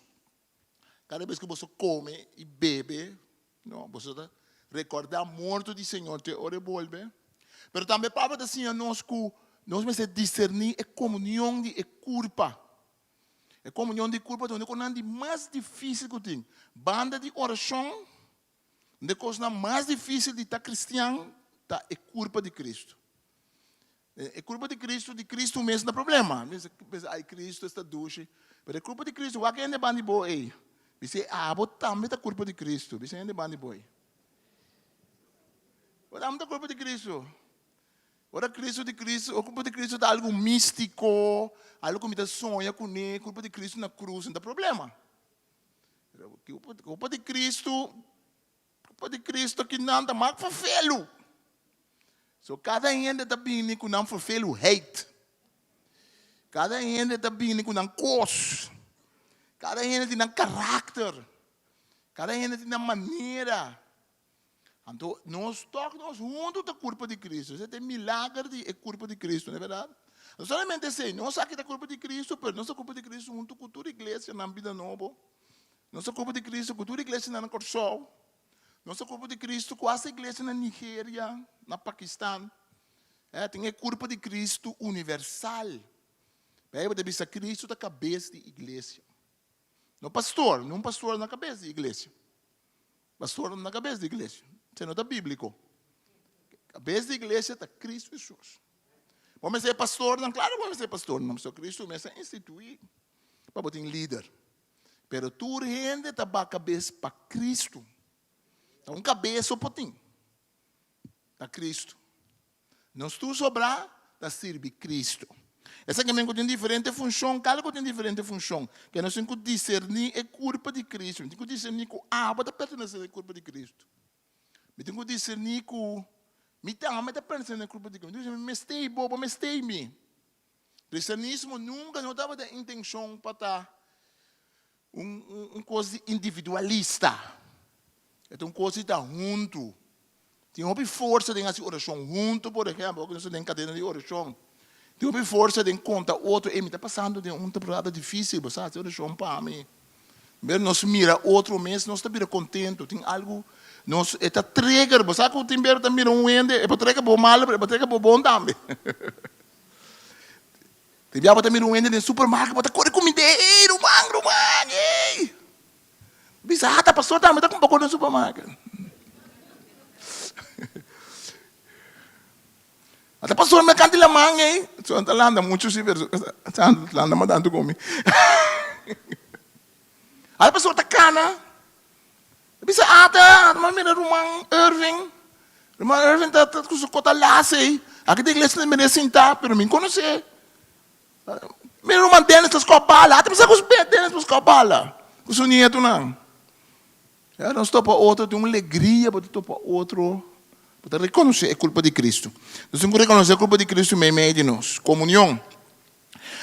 Kada bes ku boso kome i bebe, no, boso ta rekordá morto di Señor te ora e bolbe. Pero tambe Pablo ta siña nos ku nos mester diserní e komunion di e kurpa. E komunion di kurpa ta un di kosnan di mas difísil ku tin. Banda di orashon, un di e kosnan mas difísil di ta kristian ta e kurpa di Kristu. E kurpa di Kristu, di Kristu mes no ta problema. Mi pensa, ai Kristu esta dushi. Pero e kurpa di Kristu, wak hende banda di bo ei. Bis'é, abo tambe ta kurpa di Kristu. Bis'é hende banda di bo ei. Bo tambe ta kurpa di Kristu. Ora Kristu di Kristu, e kurpa di Kristu ta algu místiko, algu ku mi ta soña kuné, kurpa di Kristu na krus no ta problema. Pero kurpa di Kristu. Kurpa di Cristo ki nan ta mak ferfelu. So kada hende ta bini ku nan ferfeluheid. Kada hende ta bini ku nan kos. Kada hende tin nan karakter. Kada hende tin nan manera. Anto nos tok nos huntu ta kurpa di Cristo. Esei ta e milager di e kurpa di Cristo, no e berdad? No solamente esei, nos aki ta kurpa di Cristo, pero nos ta kurpa di Cristo huntu ku tur iglesianan bida nobo. Nos ta kurpo di Cristo ku tur iglesianan na Kòrsou. Nos ta kurpo di Cristo ku asta iglesia na Nigeria, na Pakistan. Eh, tin e kurpo di Cristo universal. Beibel ta bisa Cristo ta kabes di iglesia. No pastor, niun pastor no kabes di iglesia. Pastor no ta kabes di iglesia. Esei no ta bíbliko. Kabes di iglesia ta Cristo Hesus. Bo mester e pastornan, klaro bo mester e pastornan, pasobra Cristo mes a instituí pa bo tin lider. Pero tur hende ta ba kabes pa Cristo. Ta un kabes so por tin. Ta Cristo. Nos tur sobrá ta sirbi Cristo. Esaki men ku tin diferente funshon, kada ku tin diferente funshon. Ke nos tin ku diserní e kurpa di Cristo. Mi tin ku diserní ku abo ta pertenesé na e kurpa di Cristo. Mi tin ku diserní ku mi tambe ta pertenesé na e kurpa di Cristo. Mi tin ku diserní mi mester bo, bo mester mi. Cristianismo nunca no tabata intencion pa ta un un cos di individualista. E ta un cos di ta huntu. Tin hopi forsa den haci oracion huntu, por ehempel, ora nos ta den cadena di oracion. Tin hopi forsa den conta otro, ey mi ta pasando den un temporada dificil, bo sa haci oracion pa mi. Ber nos mira otro mes nos ta bira contento, tin algo nos e ta trigger, bo sa cu tin ber ta mira un hende e por trigger bo malo pero e por trigger bo bon tambe. Tin bia bo ta mira un hende den supermarket bo ta kore ku mid'é, ey ruman, ruman, ey. Bisa, ah ta pastor tambe ta kumpra kos den supermarket. Ata pastor me kanti laman ey. So ta landa muchu si pero ta landa mas tantu ku mi. Ata pastor ta kana. Bisa ata, ata mira ruman Irving. Ruman Irving ta ku su kota las ey. Aki den iglesia ta mira sintá, pero mi konosé. Mi ruman Dennis ta skòp bala. Ata mi sa ku Dennis por skòp bala ku su nietonan. Ya, nos topa otro, tin un legria pa topa otro, pa ta rekonosé e kulpa di Kristu. Nos tin ku rekonosé e kulpa di Kristu meimei di nos, komunion.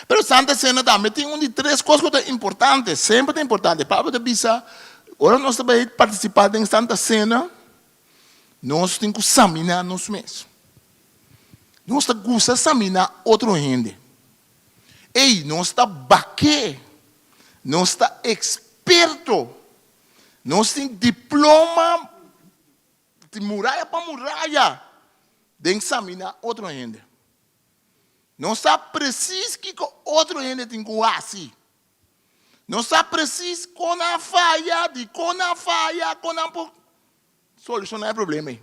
Pero Santa Sena tambe tin un di tres kos ku ta importante, semper ta importante. Pablo ta bisa, ora nos ta bai partisipá den Santa Sena, nos tin ku saminá nos mes. Nos ta gusta saminá otro hende. Ey, nos ta baké, nos ta eksperto, nos tin diploma di muraya pa muraya den saminá otro hende. Nos sa presis kiko otro hende tin ku hasi. Nos sa presis kon nan a faya, dikon nan a faya, kon nan por solushoná e problema ei.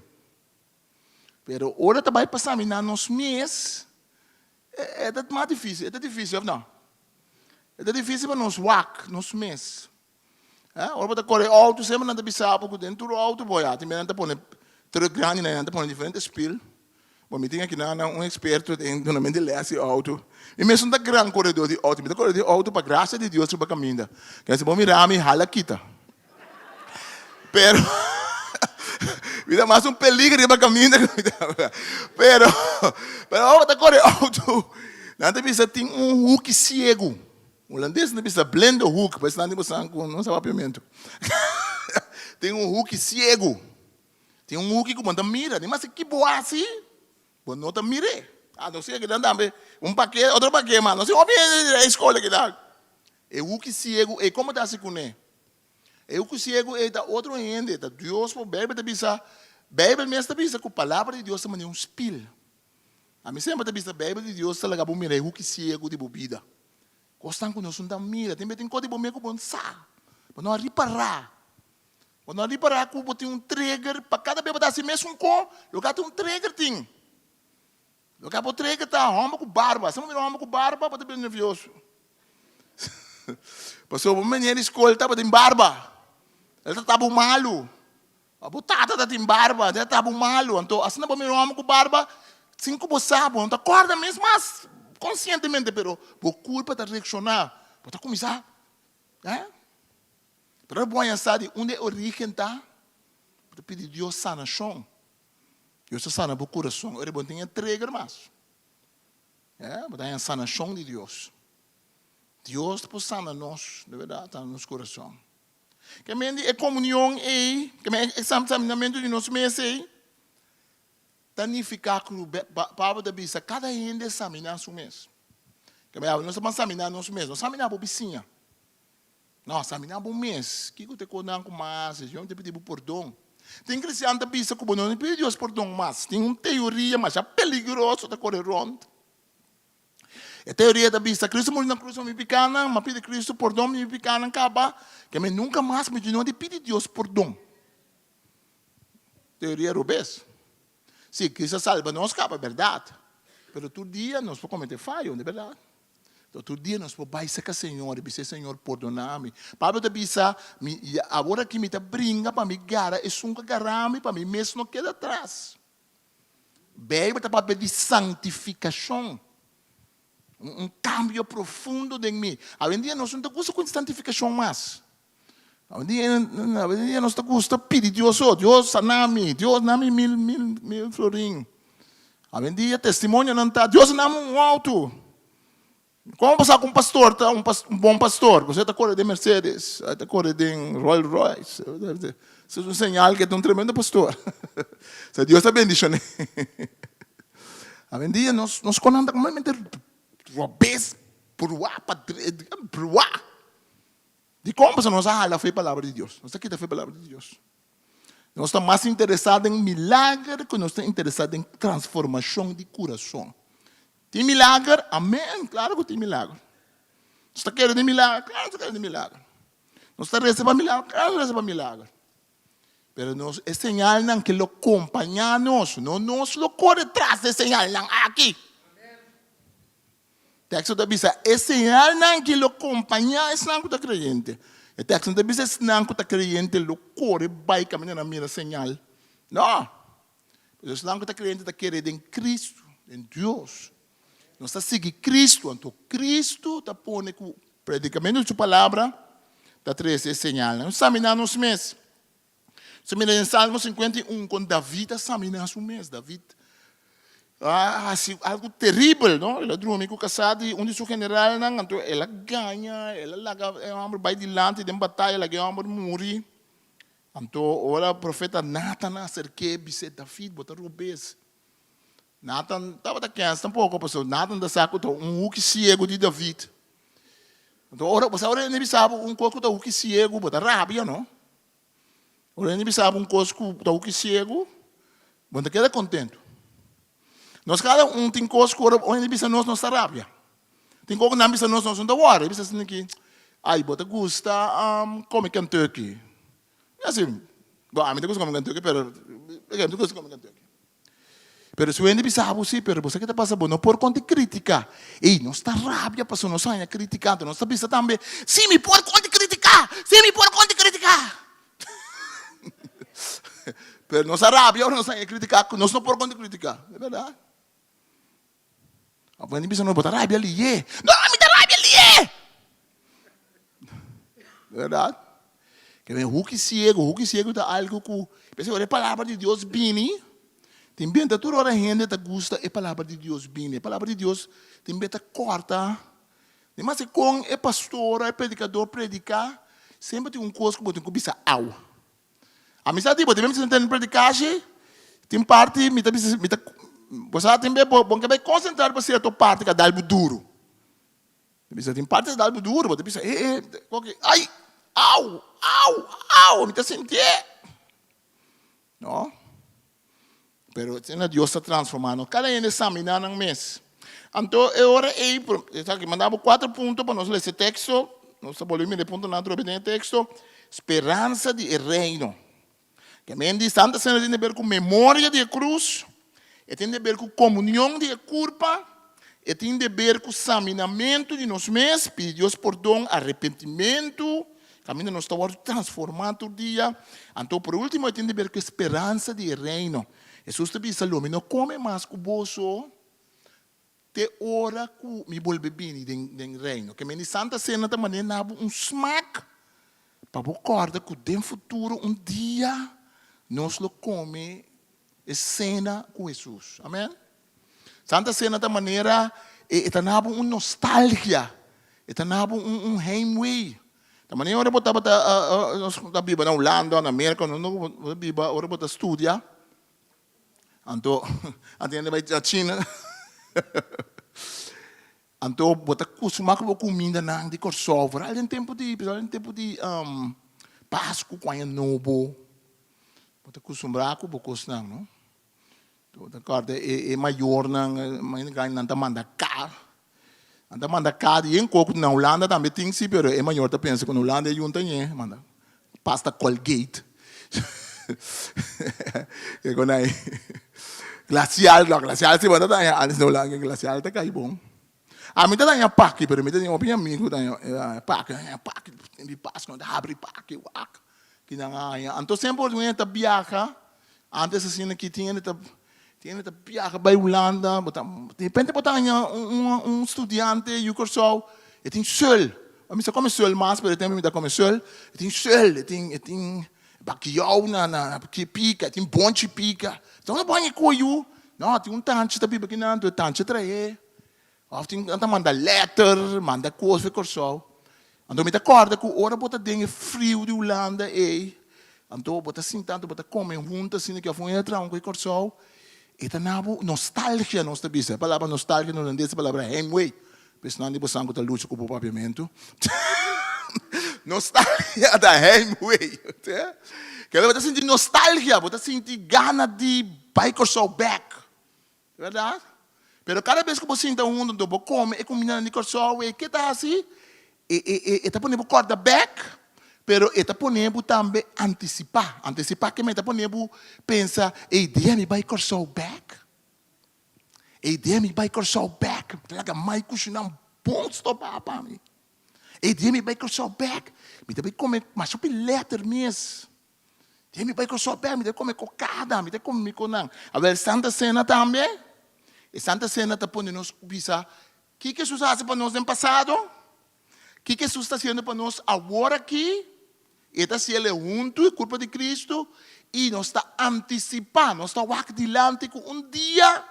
Pero ora ta bai pa saminá nos mes, e ta mas difísil. E ta difísil òf no? E ta difísil pa nos wak nos mes. Ora bo ta kore outo semper nan ta bisa bo ku den tur outo bo ya tin nan ta pone truk grandi nan ta pone diferente spil. Bo mi tin aki nan un eksperto den dunamento di lès di outo. Mi mes no ta gran koredó di outo, mi ta kore di outo pa grasia di Dios riba kaminda. Kende si bo mira mi hala kita. Pero mi ta mas un peligro riba kaminda ku mi ta. Pero pero ora bo ta kore outo nan ta bisa tin un huki siegu. Hulandes nan ta bisa blinde hoek, pues nan di bosan ku no sa papiamentu. Tin un huki siegu. Tin un huki ku bo no ta mira. Ni maske ki bo hasi, bo no ta mir'é. Ah, no sigue kinan tambe. Un pake, otro pake mas. No si hopi hende di e skol akinan. E huki siegu ei, komo ta hasi kuné? E huki siegu ei ta otro hende, ta Dios por Beibel ta bisa, Beibel mes ta bisa ku palabra di Dios ta manera un spil. Ami semper ta bisa Beibel di Dios ta laga bo mira e huki siegu di bo bida. Kosnan ku nos no ta mira. Tin bes tin kos di bo mira ku bo no sa. Bo no a ripará. Bo no a ripará ku bo tin un trigger pa kada bes bo ta hasi mesun ko, loke tin un trigger tin. Loke bo trigger ta hòmber ku barba. Si bo mira un hòmber ku barba bo ta bira nervioso. Pasobra bo meneer di skol tabatin barba. El ta taba un malu. Bo tata ta tin barba, ta ta bo malu. Anto asina bo mira un hòmber ku barba, sin ku bo sa, bo no ta kòrda mes mas konsientemente, pero bo kurpa ta reakshoná. Bo ta kuminsá, eh. Pero bo haña sa di unda e orígen ta, bo ta pidi Dios sanashon. Dios ta sana bo kurason. Ora bo no tin e trigger mas, eh, bo ta haña sanashon di Dios. Dios por sana nos, di bèrdat, sana nos kurason. Ke men di e komunion ei, ke men e eksaminamentu di nos mes ei, ta nifiká ku Pablo ta bisa kada hende saminá su mes. Ke men nos ta ban saminá nos mes, no saminá bo bisiña. No, saminá bo mes. Kiko ta e kosnan ku mas? Señor ta pidi bo pordon. Tin kristian ta bisa ku bo no pidi Dios pordon mas. Tin un teoria masha peligroso ta kore rònt. E teoria ta bisa, Cristo muri na cruz pa mi picanan, m'a pidi Cristo pordon pa mi picanan caba, ke mi nunca mas mi no di pidi Dios pordon. Teoria robes. Si, Cristo a salba nos caba, berdad. Pero tur dia nos por comete fayo, di berdad. Pero tur dia nos por bay cerca Señor y bisa, Señor, pordona mi. Pablo ta bisa, mi, awor aki mi ta bringa pa mi gara esun cu a gara mi, pa mi mes no keda atras. Beibel ta papia di santifikashon, un kambio profundo den mi. Awendia nos no ta gusta ku santifikashon mas. Awendia nos ta gusta pidi Dios so, Dios sana mi, Dios na mi mil mil mil florin. Awendia testimonionan ta, Dios na mi un outo. Komo bo sa ku un pastor ta un bon pastor? Pasobra e ta kore den Mercedes, e ta kore den Rolls Royce. Esei es un señal ku e ta un tremendo pastor. Sa Dios ta bendishon'é. Awendia nos nos konan ta kompletamente robes, bruá pa bruá. Dikon? Pasobra nos a hala for e palabra di Dios. Nos ta kita for e palabra di Dios. Nos ta mas interesá den milager ku nos ta interesá den transformashon di kurason. Tin milager? Amen! Klaro ku tin milager. Nos ta kere den milager? Klaro nos ta kere den milager. Nos ta resa pa milager? Klaro nos ta resa pa milager. Pero nos, e señalnan ke lo kompañá nos, no nos lo kore tras di e señalnan aki. Teksto ta bisa, e señalnan ki lo kompañá esnan ku ta kreyente. E teksto no ta bisa esnan ku ta kreyente lo kore bai kaminda nan mira señal. No! Pero esnan ku ta kreyente ta kere den Kristu. Den Dios. Nos ta sigui Cristo, anto Cristo ta pone ku predicamento di su palabra ta trese e señalnan. Nos saminá nos mes. Nos mira den Salmo 51 kon David a saminá su mes. David a hasi algu teribel, no? El a drumi ku kasá di un di su generalnan, anto el a gaña, el a laga e hòmber bai dilanti den bataya, laga e hòmber muri. Anto ora profeta Natan a aserk'é, bis'é, David, bo ta robes. Natan tabata kens tampoko, pasobra Natan ta sa ku ta un huki siegu di David. Anto ora, bo sa ora hende bisa bo un kos ku ta huki siegu, bo ta rabia, no? Ora hende bisa bo un kos ku ta huki siegu, bo no ta keda kontentu. Nos kada un tin kos ku ora hende bisa nos, nos ta rabia. Tin kos ku nan bisa nos, nos no ta wòri. E bisa asina ki, Ai, bo ta gusta kome Kentucky. Así, bo, ami ta gusta kome Kentucky, pero mi ta gusta kome Kentucky. Pero si un hende bisa bo si, pero bo sa ke ta pasa, bo no por konta kritika. Ey, nos ta rabia pasobra nos haña kritika, anto nos ta bisa tambe, Si mi por konta kritika! Si mi por konta kritika! Pero nos a rabia ora nos haña kritika ku nos no por konta kritika. E bèrdat. Of un hende bisa nos, bo ta rabia liye. No, mi ta rabia liye! Bèrdat? Ke men huki siegu, huki siegu ta algu ku, p'esei ora e palabra di Dios bini, tin bia tur ora hende ta gusta e palabra di Dios bini. E palabra di Dios tin bia ta kòrta. Ni maske kon e pastor o e predikador prediká, semper tin un kos ku bo tin ku bisa aw. Ami sa di bo, tin bia mi ta sinta den predikashi, tin parti mi ta bisa, mi ta, bo sa tin bia bo bo ke bai konsentrá riba sierto parti ku a dal bo duru. Mi bisa tin parti ta dal bo duru, bo ta bisa e e koke ai, au, au, au, mi ta sintié. No. Pero asina Dios ta transformá nos. Kada hende saminá nan mes. Anto e ora ei, esaki manda bo kuater punto pa nos lesa e teksto. Nos ta bolbe mira e puntonan atrobe den e teksto. Speransa di e Reino. Ke men di Santa Sena tin di ber ku memoria di e krus, e tin di ber ku komunion di e kurpa, e tin di ber ku saminamentu di nos mes, pidi Dios pordon, arepentimentu, kaminda nos ta wòrdu transformá tur dia. Anto por último e tin di ber ku e speransa di e Reino. Hesus ta bisa, Lo mi no kome mas ku boso te ora ku mi bolbe bini den den Reino. Ke men di Santa Sena ta manera na bo un smak pa bo kòrda ku den futuro un dia nos lo kome e sena ku Hesus. Amen. Santa Sena ta manera e ta na bo un nostalgia, e ta na bo un un heimwee. Ta manera ora bo tabata nos ta biba na Hulanda o na Merka, no bo ta biba ora bo ta studia, anto anto hende bai na China anto bo ta kustumá ku bo kumindanan di Kòrsou, foral den tempu di foral den tempu di Pasku ku Aña Nobo, bo ta kustumbrá ku bo kosnan no. Bo ta kòrda e e mayornan, nan ta manda kar, nan ta manda kar di yen koko na Hulanda tambe tin si, pero e mayor ta pensa ku na Hulanda e yunta ñe, manda pasta Colgate, ke kon ai Glacial, no Glacial si bo ta daña antes na Hulanda, Glacial ta kai bon. Ami ta daña paki, pero mi ta tin hopi amigu ku daña paki, daña paki di Pasku, nan ta habri paki wak ki nan a haña. Anto semper ora un hende ta biaha, antes asina ki tin hende ta tin hende ta biaha bai Hulanda, bo ta di repente bo ta haña un un studiante yu Kòrsou, e tin sùl. Mi sa kome sùl mas, pero e tempu mi ta kome sùl, e tin sùl, e tin e tin Bakiou na na ki pika, tin bonchi pika. Ta unda bo haña e koyu? No, tin un tanchi ta biba kinan, anto e tanchi a trae. Of tin nan ta manda letter, manda kos for Kòrsou. Anto mi ta kòrda ku ora bo ta den e friu di Hulanda ei, anto bo ta sinta, anto bo ta kome huntu asina ki of un hende traha un ku e Kòrsou, e ta na bo nostalgia nos ta bisa. E palabra nostalgia na hulandes ta palabra heimwee. Pa esnan di bosan ku ta lucha ku bo papiamentu, nostalgia ta heimwee. Kende bo ta sinti nostalgia, bo ta sinti gana di bai Kòrsou bèk. Bèrdat? Pero kada bes ku bo sinta huntu anto bo kome e kumindanan di Kòrsou ei, ke ta hasi? E e e e ta pone bo kòrda bèk, pero e ta pone bo tambe antisipá. Antisipá ke men ta pone bo pensa, ei, dia mi bai Kòrsou bèk, Ei dia mi bai Kòrsou bèk, mi ta laga mai kushiná un bon stobá pa mi. Ei dia mi bai Kòrsou bèk, mi ta bai kome masha hopi lèter mes. Dia mi bai Kòrsou bèk, mi ta kome kokada, mi ta kome mi konan. Awel Santa Sena tambe. E Santa Sena ta pone nos bisa, Kiko Hesus a hasi pa nos den pasado? Kiko Hesus ta hasiendo pa nos awor aki? E ta hasiel e huntu, e kurpa di Kristu, i nos ta antisipá, nos ta wak dilanti ku un dia,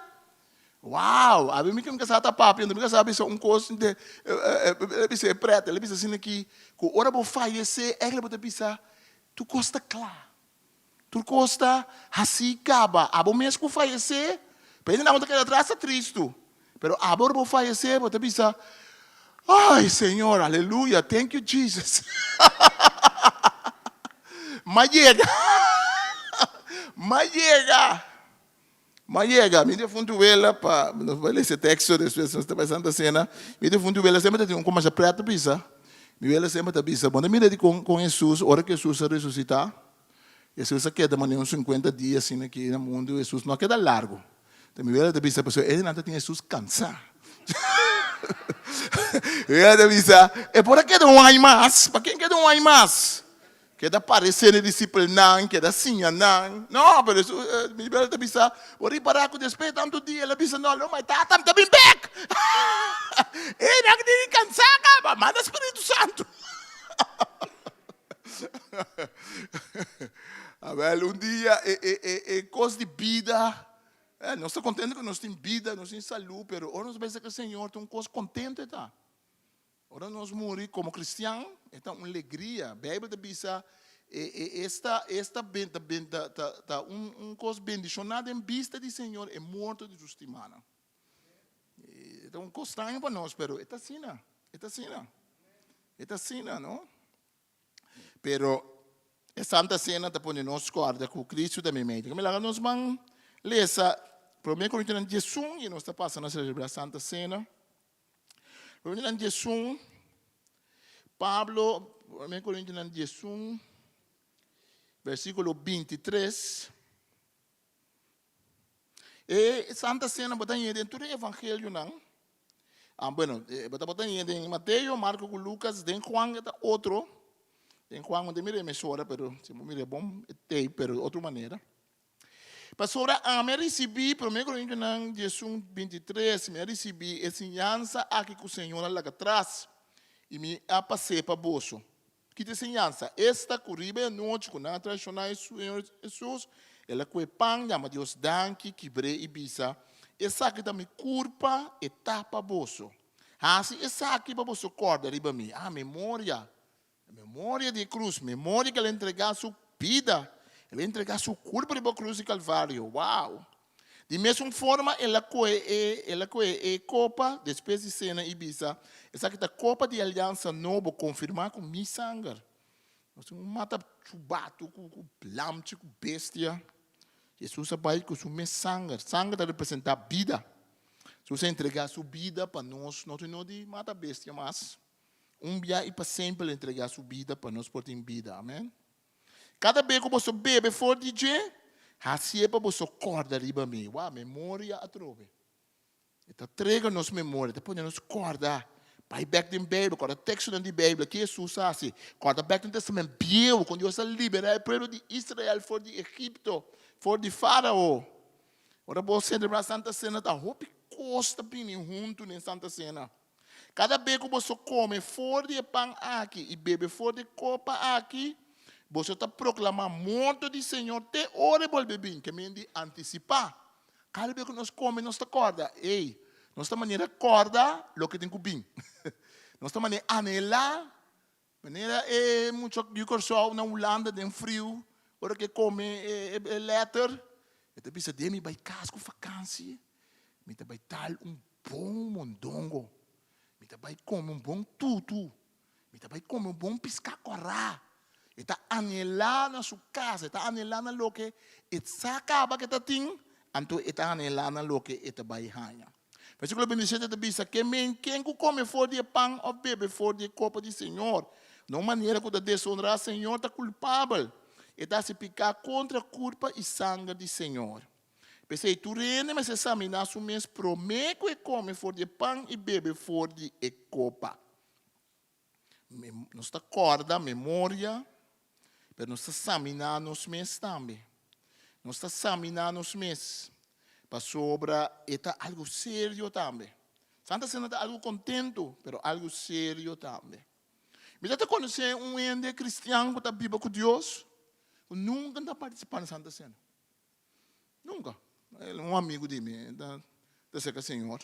wow! Abi mi ku mi kasá ta papia, anto mi kasá a bisa un kos, el a bisa e prèt, el a bisa asina aki, ku ora bo fayesé, ègla bo ta bisa, tur kos ta kla. Tur kos ta hasí kaba. Abo mes ku fayesé, pa hende nan ku ta keda atras ta tristu. Pero abo ora bo fayesé, bo ta bisa, Ay, Señor, aleluya, thank you Jesus. M'a yega. M'a yega. M'a yega. Mi defuntu wela pa, nos bai lesa e teksto despues nos ta bai Santa Sena. Mi defuntu wela semper ta tin un kos masha prèt ta bisa. Mi wela semper ta bisa, bo no mira di kon kon Hesus, ora ku Hesus a resusitá, Hesus a keda manera un sinkuenta dia asina aki na mundu, Hesus no a keda largu. Ta mi wela ta bisa, pasobra e nan ta tin Hesus kansá. Mi wela ta bisa, e por a keda un aña mas, pa ken keda un aña mas? Keda paresé na e disipelnan, keda siña nan. No, pero Hesus, mi wela ta bisa, bo ripará ku despues di tantu dia el a bisa, no, lo my Tata, mi ta bin bèk. E nan tin di kansá kaba, manda Spiritu Santu. Awel, un dia e, e, e, e kos di bida, eh, nos ta kontento ku nos tin bida, nos tin salú, pero ora nos pensa ku Señor ta un kos kontento e ta. Ora nos muri komo kristian, e ta un legria. Beibel ta bisa, e, e, esta, esta ben, ta, ben, ta, ta, ta un, un kos bendishoná den bista di Señor, e morto di su stimánan. E ta un kos straño pa nos, pero e ta asina, e ta asina. E ta asina, no? Pero e Santa Cena ta pone nos kòrda ku Kristu ta meimei. Mi laga nos ban lesa Promé Korintionan diesun i nos ta pasa na selebrá Santa Cena. Promé Korintionan diesun, Pablo, Promé Korintionan diesun, versíkulo bintitres. E Santa Cena bo ta haña den tur e evangelionan. Ah, bueno, bo ta bo ta haña den Mateo, Marco ku Lucas, den Juan e ta otro. Den Juan bo ta mira e mesora, pero si bo mira e bon e tei, pero otro manera. Pasobra ami a risibí, Promé Korintionan diesun bintitres, mi a risibí e siñansa aki ku Señor a laga tras, i mi a pas'é pa boso. Ki ta e siñansa? Esta ku riba e anochi ku nan a traishoná e Señor Hesus, el a kue pan, yama Dios danki, kibr'é i bisa, Esaki ta mi kurpa, e ta pa boso. Hasi esaki pa boso kòrda riba mi. Ah, memoria! Memoria di e krus, memoria ku el a entregá su bida, el a entregá su kurpa riba krus di Kalvario. Wow! Di mesun forma el a kohe e el a kohe e kopa despues di sena i bisa, Esaki ta kopa di aliansa nobo konfirmá ku mi sanger. Nos tin un mata chubatu ku ku lamchi ku bestia. Hesus a bai ku su mes sanger. Sanger ta representá bida. Hesus a entregá su bida pa nos no tin no di mata bestia mas. Un bia i pa semper el a entregá su bida pa nos por tin bida. Amen. Kada be ku boso bebe for di dje, hasié pa boso kòrda riba mi. Wou, memoria atrobe. E ta trega nos memoria, e ta pone nos kòrda. Bai bèk den Beibel, kòrda tekstonan di Beibel, ke Hesus a hasi. Kòrda bèk den Tèstamènt Bieu, kon Dios a liberá e pueblo di Israel for di Egipto, for di Fárao. Ora bo selebrá Santa Sena, ta hopi kos ta bini huntu den Santa Sena. Kada be ku boso kome for di e pan aki i bebe for di e kopa aki, boso ta proklamá morto di Señor te ora e bolbe bin, ke men di antisipá. Kada be ku nos kome nos ta kòrda, ey, nos ta manera kòrda loke tin ku bin. Nos ta manera anhelá Manera e mucha di Kòrsou na Hulanda den friu, ora ku e kome e lèter, e ta bisa, Den mi bai kas ku fakansi, mi ta bai tal un bon mondongo, mi ta bai kome un bon tutu, mi ta bai kome un bon piská kòrá. E ta anhelá na su kas, e ta anhelá na loke e sa kaba ku e ta tin, anto e ta anhelá na loke e ta bai haña. Versíkulo 27 ta bisa, Ke men ken ku kome for di e pan òf bebe for di e kopa di Señor na un manera ku ta desonrá Señor ta kulpabel. E ta hasi piká kontra kurpa i sanger di Señor. P'esei tur hende mester saminá su mes promé ku e kome for di e pan i bebe for di e kopa. Nos ta kòrda memoria, pero nos ta saminá nos mes tambe. Nos ta saminá nos mes. Pasobra e ta algu serio tambe. Santa Sena ta algu kontentu, pero algu serio tambe. Mi ta ta konosé un hende kristian ku ta biba ku Dios ku nunka no ta partisipá na Santa Sena. Nunka. El un amigu di mi, ta ta serka Señor.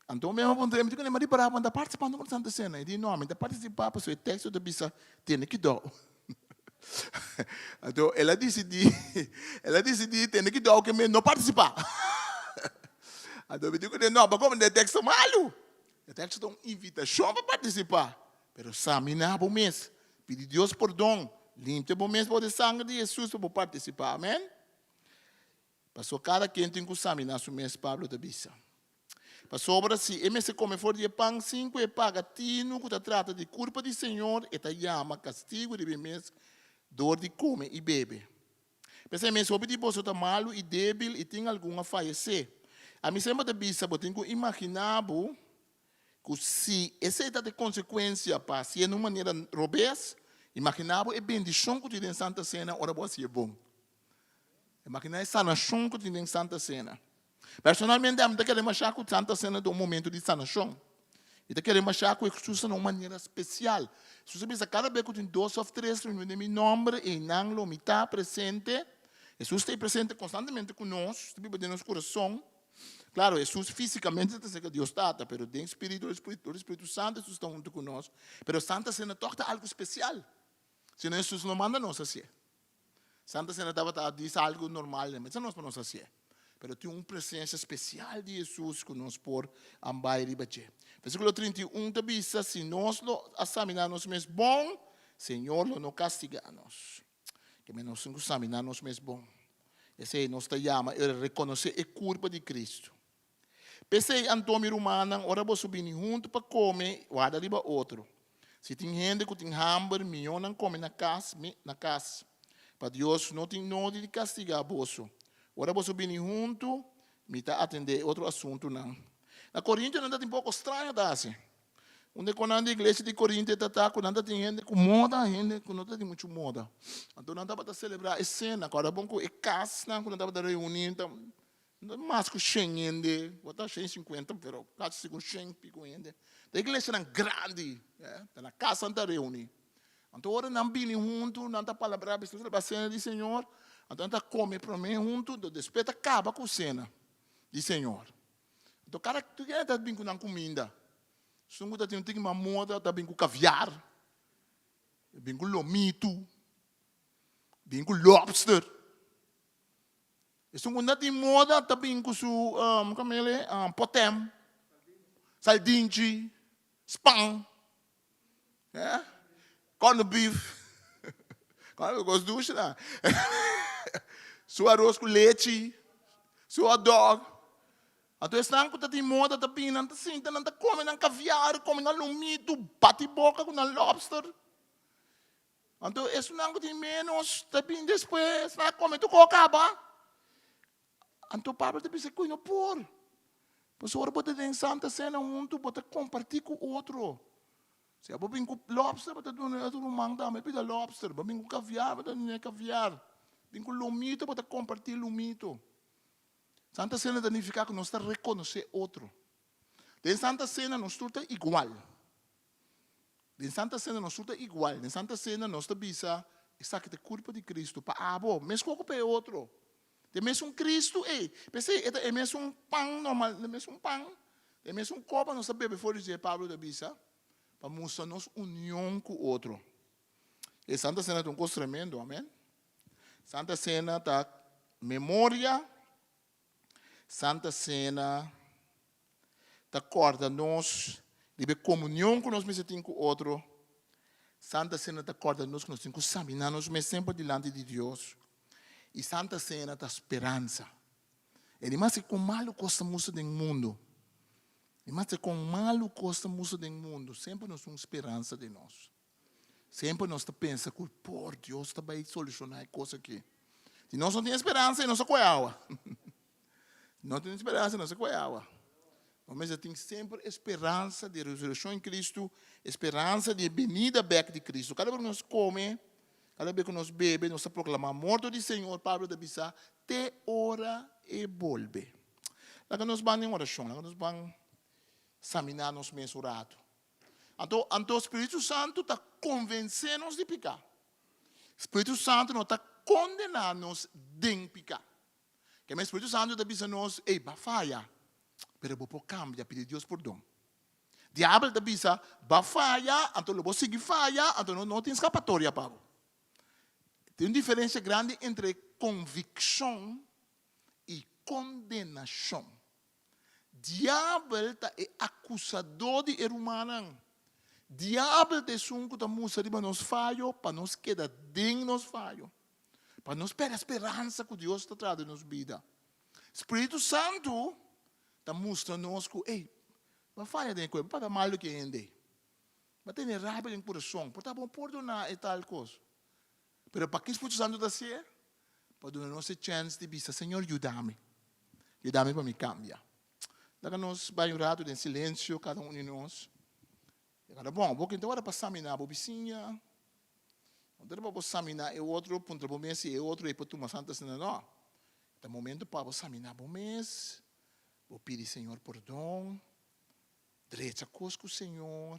Anto mi a puntra, mi di kuné, ma ripará bo no ta partisipá nunka na Santa Sena? E di, no, mi ta partisipá pasobra e teksto ta bisa tene kidou. Anto el a disidí, el a disidí tene kidou ke mi no partisipá. Anto mi di kuné, no, bo a komprendé e teksto malu. E teksto ta un invitashon pa partisipá, pero saminá bo mes, pidi Dios pordon, limpia bo mes bou di e sanger di Hesus pa bo partisipá. Amèn. Pasobra kada ken tin ku saminá su mes, Pablo ta bisa. Pasobra si e mester kome for di e pan sin ku e paga tinu ku ta trata di kurpa di Señor, e ta yama kastigu riba e mes dor di kome i bebe. P'esei mes hopi di boso ta malu i débil i tin algun a fayesé. Ami semper ta bisa, bo tin ku imaginá bo ku si esei ta e konsekuensia pa hasié na un manera robes, imaginá bo e bendishon ku tin den Santa Sena ora bo hasié bon. Imaginá e sanashon ku tin den Santa Sena. Personalmente ami ta kere mashá ku Santa Sena ta un momentu di sanashon. Mi ta kere mashá ku Hesus ta na un manera spesial. Hesus a bisa kada bes ku tin dos òf tres reunion den mi nòmber, einan lo mi ta presente. Hesus ta ei presente konstantemente ku nos, ta biba den nos kurason. Klaro, Hesus físikamente ta serka Dios Tata, pero den spiritu, dor di Spiritu Santu Hesus ta huntu ku nos. Pero Santa Sena tòg ta algu spesial. Si no Hesus no manda nos hasié. Santa Cena tabata dis algo normal, mester nos pa nos hacié. Pero tin un presencia special di Jesus cu nos por bai riba dje. Versiculo 31 ta bisa, si nos lo a samina nos mes bon, Señor lo no castiga nos. Ke men nos tin cu samina nos mes bon. Esey nos ta yama e reconoce e curpa di Cristo. P'esei anto, mi rumannan, ora boso bini huntu pa kome, warda riba otro. Si tin hende ku tin hamber, mihó nan kome na kas, na kas, pa Dios no tin nodi di kastigá boso. Ora boso bini huntu, mi ta atendé e otro asuntunan. Na Korintionan ta tin poko straño ta hasi. Unda ku nan di iglesia di Korintio ta ta ku nan ta tin hende ku moda, hende ku no ta tin muchu moda. Anto nan tabata selebrá e sena. Kòrda bon ku e kasnan ku nan tabata reuní ta No mas ku shen hende, bo ta shen sinkuenta, pero kasi sigur shen piku hende. Ta iglesianan grandi, ta na kas nan ta reuní. Anto ora nan bini huntu, nan ta palabrá, bisa selebrá sena di Señor, anto nan ta kome promé huntu, anto despues ta kaba ku sena di Señor. Anto kada tur hende ta bin ku nan kuminda. Esun ku ta tin un tiki mas moda ta bin ku kaviar, bin ku lomitu, bin ku lobster. Esun ku no tin moda ta bin ku su kome yama e potem, saldinchi, span, corned beef, kos dushi nan, su aros ku lechi, su hot dog. Anto esnan ku ta tin moda ta bin, nan ta sinta, nan ta kome nan kaviar, kome nan lomitu, bati boka ku nan lobster. Anto esunnan ku tin ménos ta bin despues, nan a kome tur kos kaba. Anto Pablo ta bisa ku no por. Pasobra ora bo ta den Santa Sena huntu, bo ta kompartí ku otro. Si abo bin ku lobster, bo ta duna e otro ruman tambe pida lobster. Bo bin ku kaviar, bo ta duna e kaviar. Bin ku lomito, bo ta kompartí lomito. Santa Sena ta nifiká ku nos ta rekonosé otro. Den Santa Sena nos tur ta igual. Den Santa Sena nos tur ta igual. Den Santa Sena nos ta bisa, Esaki ta e kurpo di Kristu pa abo, meskos ku pa e otro. Ta e mesun Kristu ei. P'esei e ta e mesun pan normal, e mesun pan, e mesun kopa nos ta bebe for di dje, Pablo ta bisa, pa mustra nos union ku otro. E Santa Sena ta un kos tremendo, amen. Santa Sena ta memoria, Santa Sena ta kòrda nos riba e komunion ku nos mester tin ku otro. Santa Sena ta kòrda nos ku nos tin ku saminá nos mes semper dilanti di Dios. I Santa Sena ta speransa. E di mas kon malu kos ta mustra den mundu, di mas kon malu kos ta mustra den mundu, semper nos tin un speransa den nos. Semper nos ta pensa ku por Dios ta bai solushoná e kos aki. Si nos no tin speransa, nos ta kohe awa. No tin speransa, nos ta kohe awa. Nos mester tin semper e speransa di resurekshon di Kristu, e speransa di e benida bèk di Kristu. Kada bes ku nos kome, kada bes ku nos bebe, nos ta proklamá morto di Señor. Pablo ta bisa, te ora e bolbe. Laga nos ban den orashon, laga nos ban saminá nos mes un ratu. Anto, anto Spiritu Santu ta konvensé nos di piká. Spiritu Santu no ta kondená nos den piká. Keme Spiritu Santu ta bisa nos, ey, ba faya, pero bo por kambia, pidi Dios pordon. Diabel ta bisa, ba faya, anto lo bo sigui faya, anto no, no tin skapatoria pa bo. Tin un diferensia grandi entre konvikshon i kondenashon. Diabel ta e akusadó di e rumannan. Diabel ta esun ku ta mustra riba nos fayo pa nos keda den nos fayo, pa nos pèrdè speransa ku Dios ta traha den nos bida. Spiritu Santu ta mustra nos ku, ey, bo a faya den e kos, bo papia mal di ki hende, bo a tene rabia den kurason, por ta bo pordoná e tal kos. Pero paki Spiritu Santu ta hasié? Pa duna nos e chèns di bisa, Señor, yuda mi. Yuda mi pa mi kambia. Laga nos bai un ratu den silensio, kada un di nos. E ta bon, bo kende ora pa saminá bo bisiña, no ta pa bo saminá e otro, puntra bo mes si e otro ei por tuma Santa Sena. No. Ta momento pa bo saminá bo mes, bo pidi Señor pordon, drecha kos ku Señor.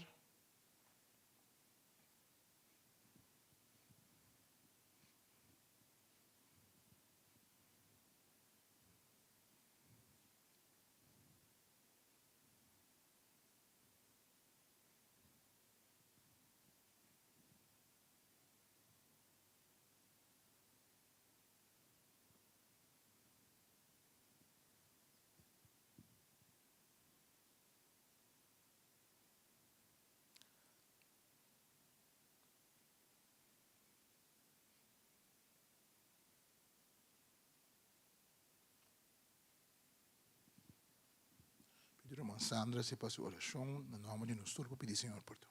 Pidi Ruman Sandra si pa su orashon na nòmber di nos tur pa pidi Señor pordon.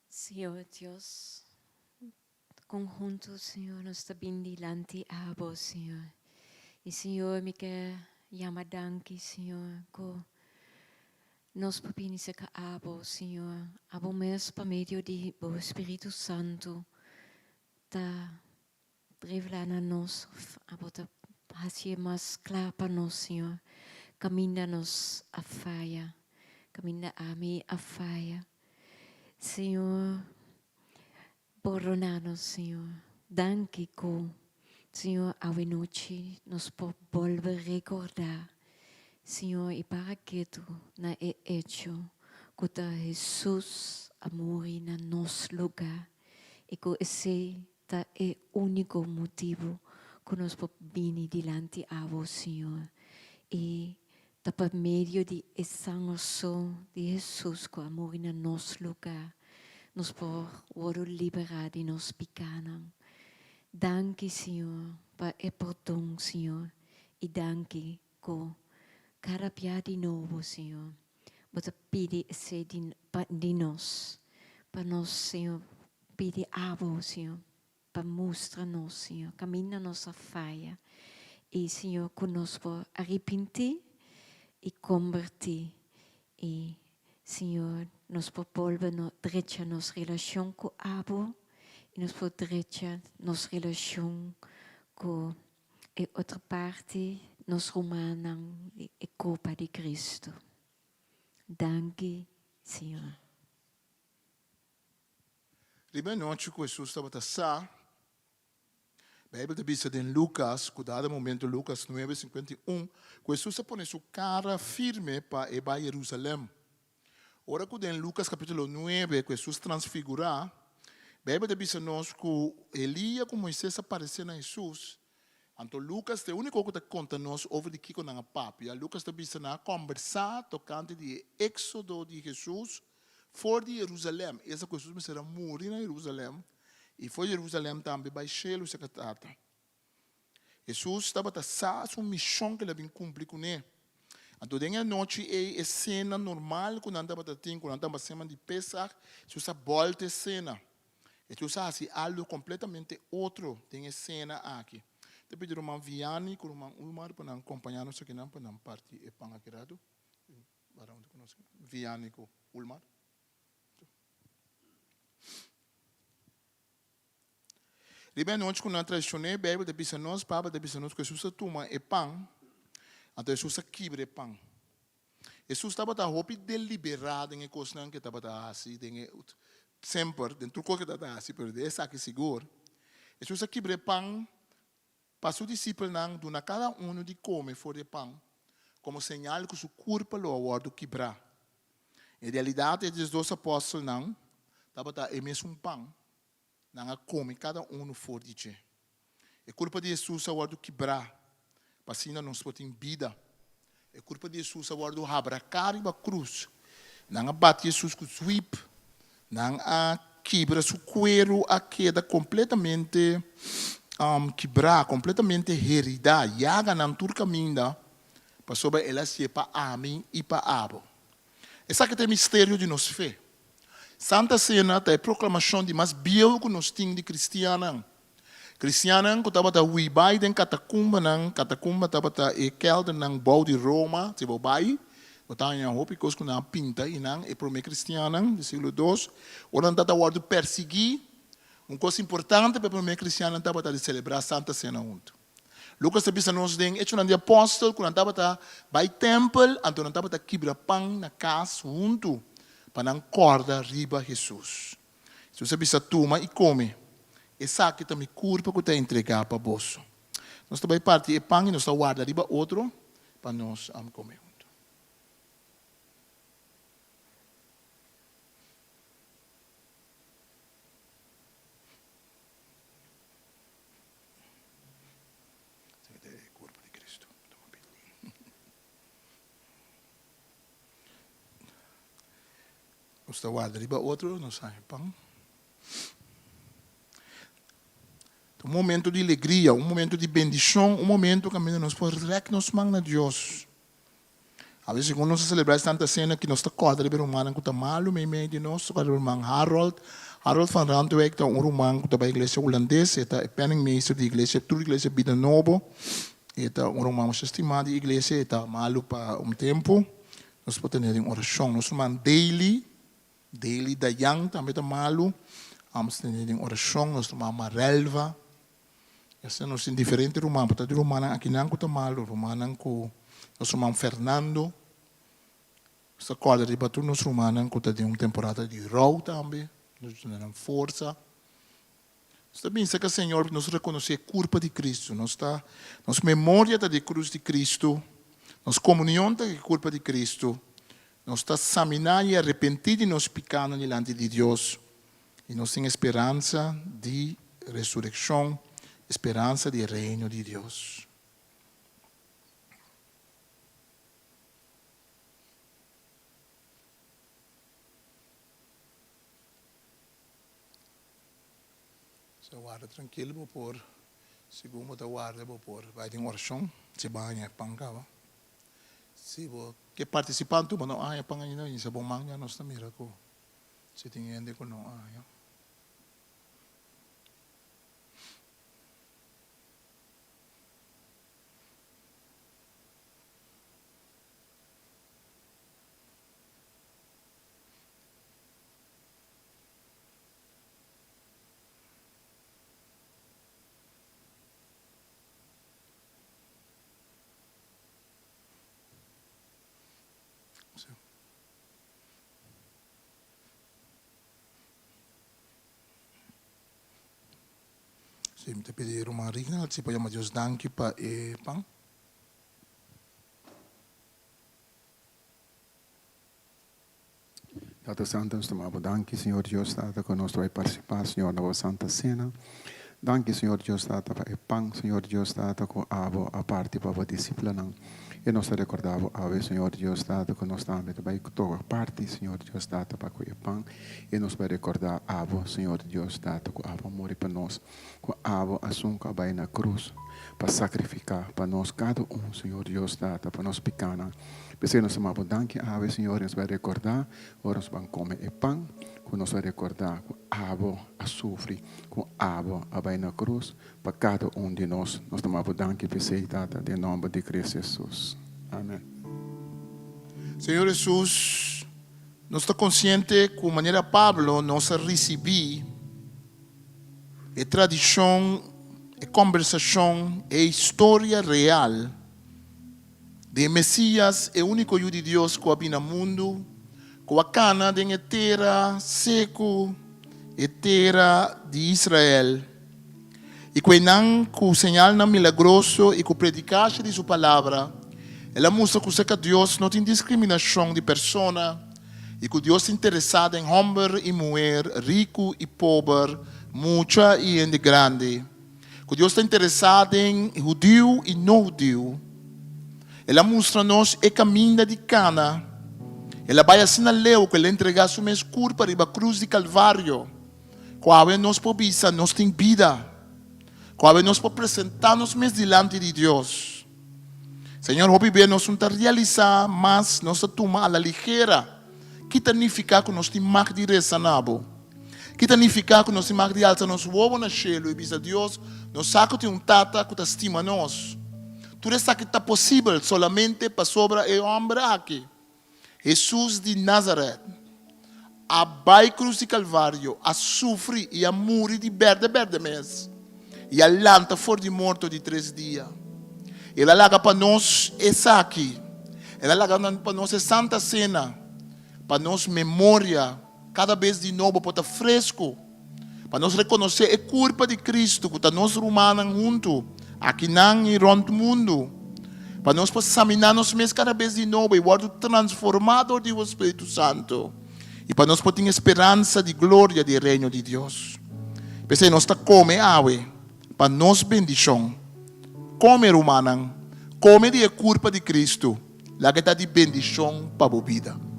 Señor Dios, conhunto, Señor, nos ta bin dilanti abo, Señor. Y Señor, mi ke yama danki, Señor, ku nos por bini serka abo, Señor. Abo mes pa medio di bo Spiritu Santu ta Revelá na nos, of abo ta hacié mas cla pa nos, Señor, caminda nos a faya, caminda ami a faya. Señor, pordona nos, Señor. Danki cu, Señor, awe nochi nos por bolbe recordá, Señor, y para ketu na e hecho cu ta Jesus a muri na nos lugar y cu esey Ta e úniko motibu ku nos por bini dilanti abo, Señor, i ta pa medio di e sanger so di Hesus ku a muri na nos lugá, nos por wòrdu liberá di nos pikánan. Danki, Señor, pa e pordon, Señor, i danki ku kada bia di nobo, Señor, Bo ta pidi esei di nos, pa nos, Señor, pidi Abo, Señor, pa mustra nos, Señor, caminda nos a faya y, Señor, cu nos por arepinti y comberti y, Señor, nos por bolbe no drecha nos relacion cu Abo y nos por drecha nos relacion cu e otro parti, nos rumannan di e curpa di Cristo. Danki, Señor. Riba e nochi ku Hesus tabata sa, Beibel ta bisa den Lukas, ku dado momento, Lukas nuebe, sinkuenta i un, ku Hesus a pone su kara firme pa e bai Yerusalèm. Ora ku den Lukas kapítulo nuebe ku Hesus transfigurá, Beibel ta bisa nos ku Elia ku Moisés a paresé na Hesus. Anto Lukas ta e úniko ku ta konta nos over di kiko nan a papia. Lukas ta bisa nan a kòmbersá tokante di e éksodo di Hesus For di Jerusalèm, esta ku Hesus mester a muri na Jerusalèm, i for di Jerusalèm tambe bai shelu serka Tata. Hesus tabata sa su mishon ku el a bin kumpli kuné. Anto den e anochi ei, e sena normal ku nan tabata tin, ku nan tabata sema di Pesach, Hesus a bòlta e sena. Hesus a hasi algu kompletamente otro den e sena aki. Ta pidi ruman Vianney ku ruman Ulmar pa nan kompañá nos akinan pa nan parti e pan aki ratu. Vianney ku Ulmar. Riba e anochi ku nan a traishon'é, Beibel ta bisa nos, Pablo ta bisa nos ku Hesus a tuma e pan, anto Hesus a kibra e pan. Hesus tabata hopi deliberá den e kosnan ku e tabata hasi, den e, semper, den tur kos ku e tabata hasi, pero den esaki sigur. Hesus a kibra e pan pa su disipelnan duna kada unu di kome for di e pan, komo señal ku su kurpa lo a wòrdu kibrá. En realidat, e diesdos apòstelnan tabata e mesun pan. Nan a kome kada unu for di dje. E kurpa di Hesus a wòrdu kibrá pa asina nos por tin bida. E kurpa di Hesus a wòrdu habraká riba krus. Nan a bati Hesus ku zwip. Nan a kibra su kueru a keda kompletamente kibrá, kompletamente heridá, yaganan tur kaminda, pasobra el a hasié pa ami i pa abo. Esaki ta e misterio di nos fe. Santa Sena ta e proklamashon di mas bieu ku nos tin di kristiannan. Kristiannan ku tabata hui bai den katakumbanan, katakumba tabata e kèldernan bou di Roma, si bo bai, bo ta haña hopi kos ku nan a pinta i nan, e promé kristiannan di siglo dos, ora nan tabata wòrdu persiguí, un kos importante pa e promé kristiannan tabata di selebrá Santa Sena huntu. Lukas ta bisa nos den Echonan di Apòstel ku nan tabata bai tèmpel, anto nan tabata kibra pan na kas huntu pa nan kòrda riba Hesus. Hesus a bisa, Tuma i kome, esaki ta mi kurpa ku ta entregá pa boso. Nos ta bai parti e pan i nos ta warda riba otro pa nos kome huntu. Nos ta warda riba otro, nos haña pan. Ta un momento di alegria, un momento di bendishon, un momento kaminda nos por rèk nos man na Dios. A veces segun nos a celebra e Santa Cena aki nos ta corda riba e rumannan cu ta malu meimei di nos, ta corda riba ruman Harold. Harold van Randwijk ta un ruman cu ta bay iglesia Hulandes, e ta e penningmeester di iglesia, tur iglesia Bida Nobo. E ta un ruman masha stima di iglesia, e ta malu pa un tempo. Nos por tene den oracion. Nos ruman Daly, Daly Dayan tambe ta malu. Amos tene den oracion. Nos ruman Marelva. Esei nos tin diferente ruman, por ta di rumannan akinan ku ta malu, rumannan ku nos ruman Fernando. Nos ta kòrda riba tur nos rumannan ku ta den un temporada di rou tambe, nos duna nan forsa. Nos ta bin serka Señor nos rekonosé e kurpa di Kristu, nos ta, nos memoria ta di e krus di Kristu, nos komunion ta di e kurpa di Kristu, nos ta saminá i arepentí di nos pikánan dilanti di Dios. I nos tin e speransa di resurekshon, e speransa di e Reino di Dios. So warda trankil bo por, segun bo ta warda bo por bai den orashon, si bo haña e pan kaba. Si bo ke partisipá anto bo no haña e pan ainda, hisa bo man ya nos ta mira ku. Si tin hende ku no haña. Sí, mi ta pidi ruman Rignald si por yama Dios danki pa e pan. Tata Santo, nos ta maba bo danki, Señor Dios Tata, ku nos ta bai partisipá, Señor, na bo Santa Sena. Danki, Señor Dios Tata, pa e pan, Señor Dios Tata, ku abo a parti pa bo disipelnan. I nos ta rekordá bo awe, Señor Dios Tata, ku nos tambe ta bai toka parti, Señor Dios Tata, pa ku e pan. I nos bai rekordá abo, Señor Dios Tata, ku abo a muri pa nos, ku abo asun ku a bai na krus pa sakrifiká pa nos kada un, Señor Dios Tata, pa nos pikánan. P'esei nos ta maba bo danki awe, Señor, i nos bai rekordá ora nos ban kome e pan, ku nos bai rekordá ku abo a sufri, ku abo a bai na krus Pa kada un di nos. Nos ta maba bo danki p'esei, Tata, den nomber di Cristo Jesus. Amen. Señor Jesus, nos ta konsiente ku manera Pablo nos a risibí E tradishon, e kòmbersashon, e historia real di e Mesias, e úniko Yu di Dios ku a bini na mundu, ku a kana den e tera seku, e tera di Israel, i ku einan ku señalnan milagroso i ku predikasha di su palabra, el a mustra ku serka Dios no tin diskriminashon di persona i ku Dios ta interesá den hòmber i muher, riku i pober, mucha i hende grandi, ku Dios ta interesá den hudiu i no hudiu. El a mustra nos e kaminda di kana. El a bai asina leu ku el a entregá su mes kurpa riba krus di Kalvario. Ku awe nos por bisa nos tin bida. Ku awe nos por presentá nos mes dilanti di Dios. Señor, hopi bes nos no ta realisá mas, nos ta tuma a la ligera ki ta nifiká ku nos tin mag di resa na Bo. Ki ta nifiká ku nos tin mag di alsa nos wowo na shelu i bisa Dios, nos sa ku tin un Tata ku ta stima nos. Tur esaki ta posibel solamente pasobra e hòmber aki, Hesus di Nazaret, a bai krus di Kalvario, a sufri i a muri di bèrdè bèrdè mes, i a lanta for di morto di tres dia. El a laga pa nos esaki, el a laga pa nos e Santa Sena, pa nos memoria kada bes di nobo por ta fresku, pa nos rekonosé e kurpa di Kristu ku ta nos rumannan huntu akinan i rònt mundu, pa nos por saminá nos mes kada bes di nobo i wòrdu transformá dor di bo Spiritu Santu, i pa nos por tin e speransa di gloria di e Reino di Dios. P'esei nos ta kome awe pa nos bendishon. Kome, rumannan, kome di e kurpa di Kristu, laga e ta di bendishon pa bo bida.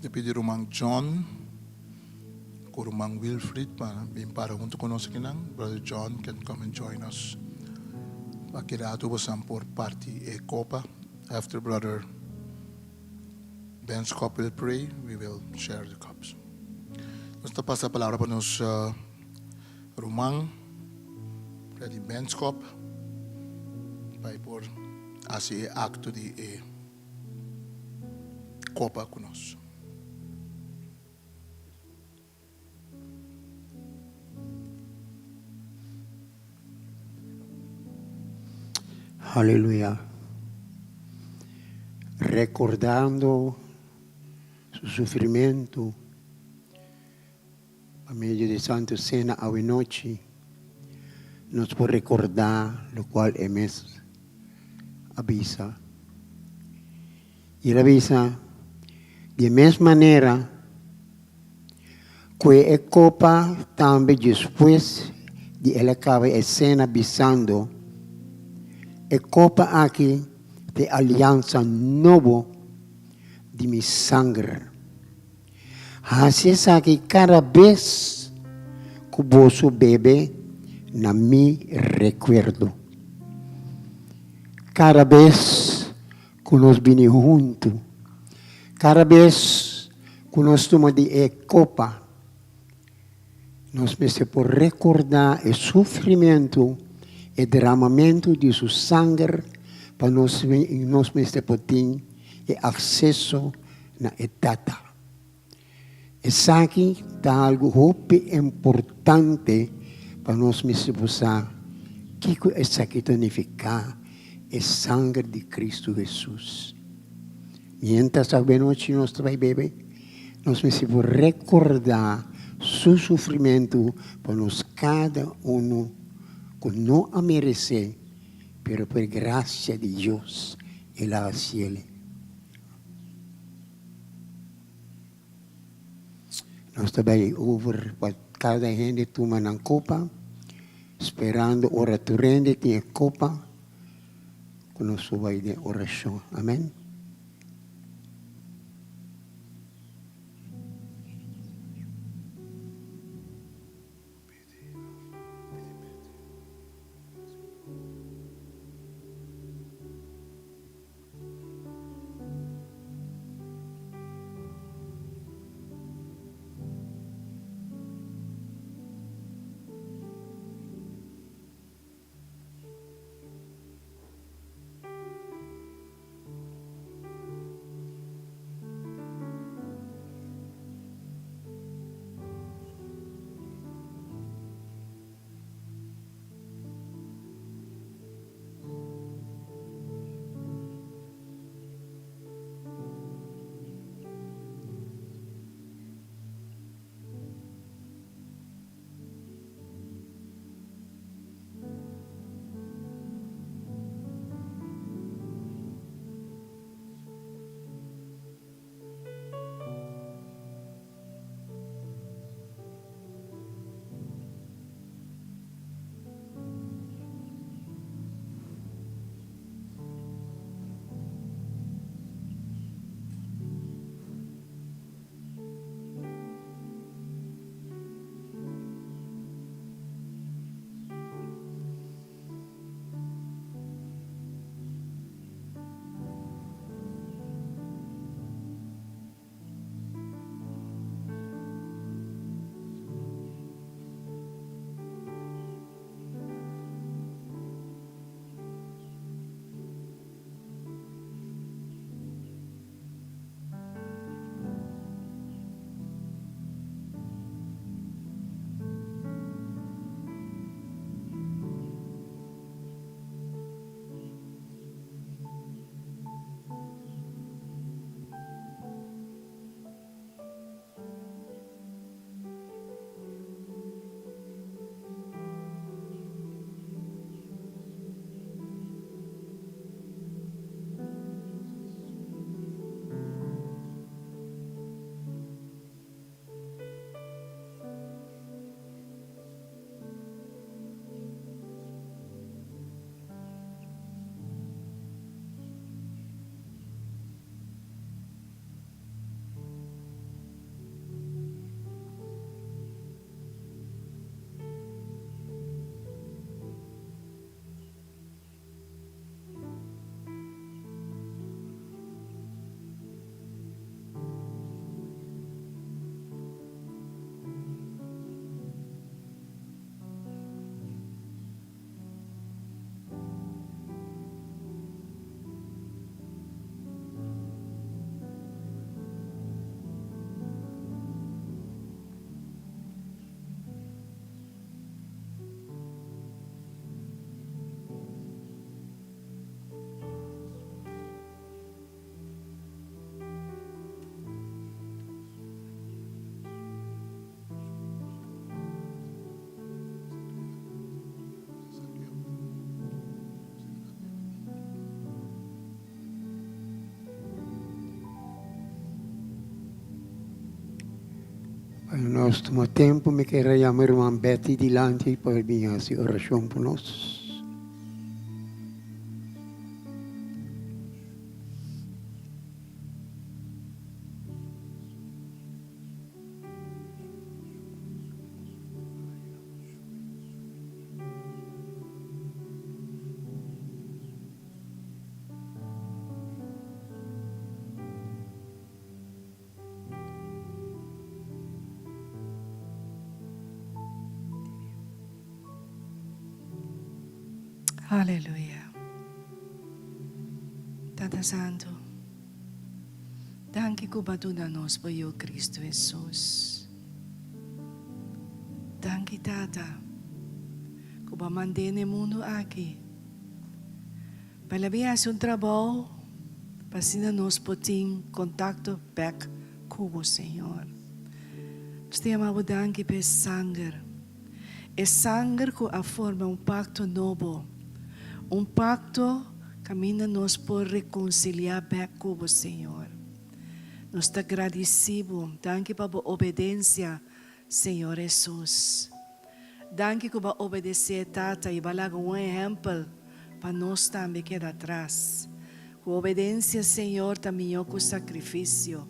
Ta pidi ruman John ku ruman Wilfried pa bin para huntu ku nos akinan. Brother John can come and join us. Aki rato bosan por parti e kopa. After brother Benschop will pray, we will share the cups. Nos ta pasa palabra pa nos Ruman Freddy Benschop bai por hasi e akto di e kopa ku nos. Aleluya. Rekordando su sufrimentu. Pa medio di Santo Sena awenochi nos por rekordá lokual e mes a bisa. I el a bisa, Di e mes manera ku e kopa tambe despues di el a kaba e sena bisando, E kopa aki ta e aliansa nobo di mi sanger. Hasi esaki kada bes ku boso bebe na mi rekuerdo. Kada bes ku nos bini huntu, kada bes ku nos tuma di e kopa, nos mester por rekordá e sufrimentu, e dramamentu di su sanger pa nos nos mester por tin e akseso na e Tata. Esaki ta algu hopi importante pa nos mester por sa kiko esaki ta nifiká, e sanger di Kristu Hesus. Miéntras awenochi nos ta bai bebe, nos mester por rekordá su sufrimentu pa nos kada unu ku no a meresé, pero por e grasia di Dios el a hasiel. Nos ta bai over pa kada hende tuma nan kopa, sperando ora tur hende tin e kopa ku nos por bai den orashon. Amen. Pa nos tuma tempu, mi kier a yama ruman Betty dilanti pa e bin hasi orashon pa nos. Aleluya. Tata Santu, danki ku bo a duna nos bo Yu Kristu Hesus. Danki Tata ku bo a mand'é na e mundu aki. Pa el a bin hasi un trabou pa asina nos por tin kontakto bek ku bo, Señor. Nos ta yama bo danki pa e sanger, e sanger ku a forma un pakto nobo, un pakto kaminda nos por rekonsiliá bek ku bo, Señor. Nos ta gradisí bo, danki pa bo obedensia, Señor Hesus. Danki ku bo a obedesé Tata i bo a laga un ehèmpel pa nos tambe keda atras. Ku obedensia, Señor, ta mihó ku sakrifisio.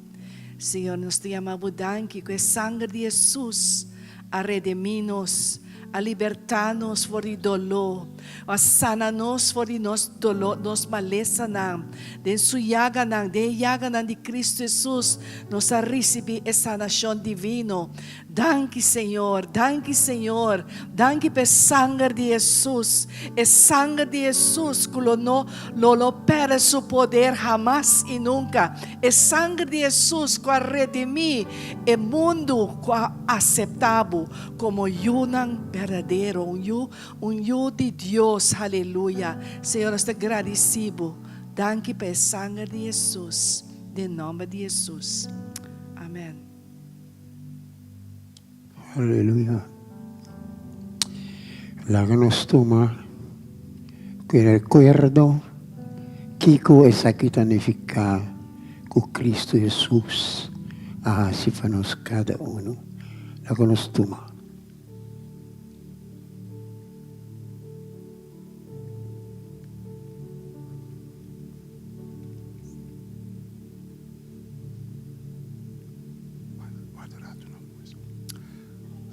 Señor, nos ta yama bo danki ku e sanger di Hesus a redemí nos, a libertá nos for di doló, a sana nos for di nos doló, nos malesanan. Den su yaganan, den e yaganan di Kristu Hesus, nos a risibí e sanashon divino. Danki Señor, danki Señor, danki pa e sanger di Hesus, e sanger di Hesus ku lo no lo no pèrdè su poder hamas i nunka, e sanger di Hesus ku a redimí e mundu ku a aseptá bo komo yunan berdadero, un yu, un yu di Dios, haleluya. Señor nos ta gradisí bo, danki pa e sanger di Hesus, den nòmber di Hesus, amèn. Aleluya. Laga nos tuma ku e rekuerdo kiko esaki ta nifiká ku Kristu Hesus a hasi pa nos kada unu. Laga nos tuma.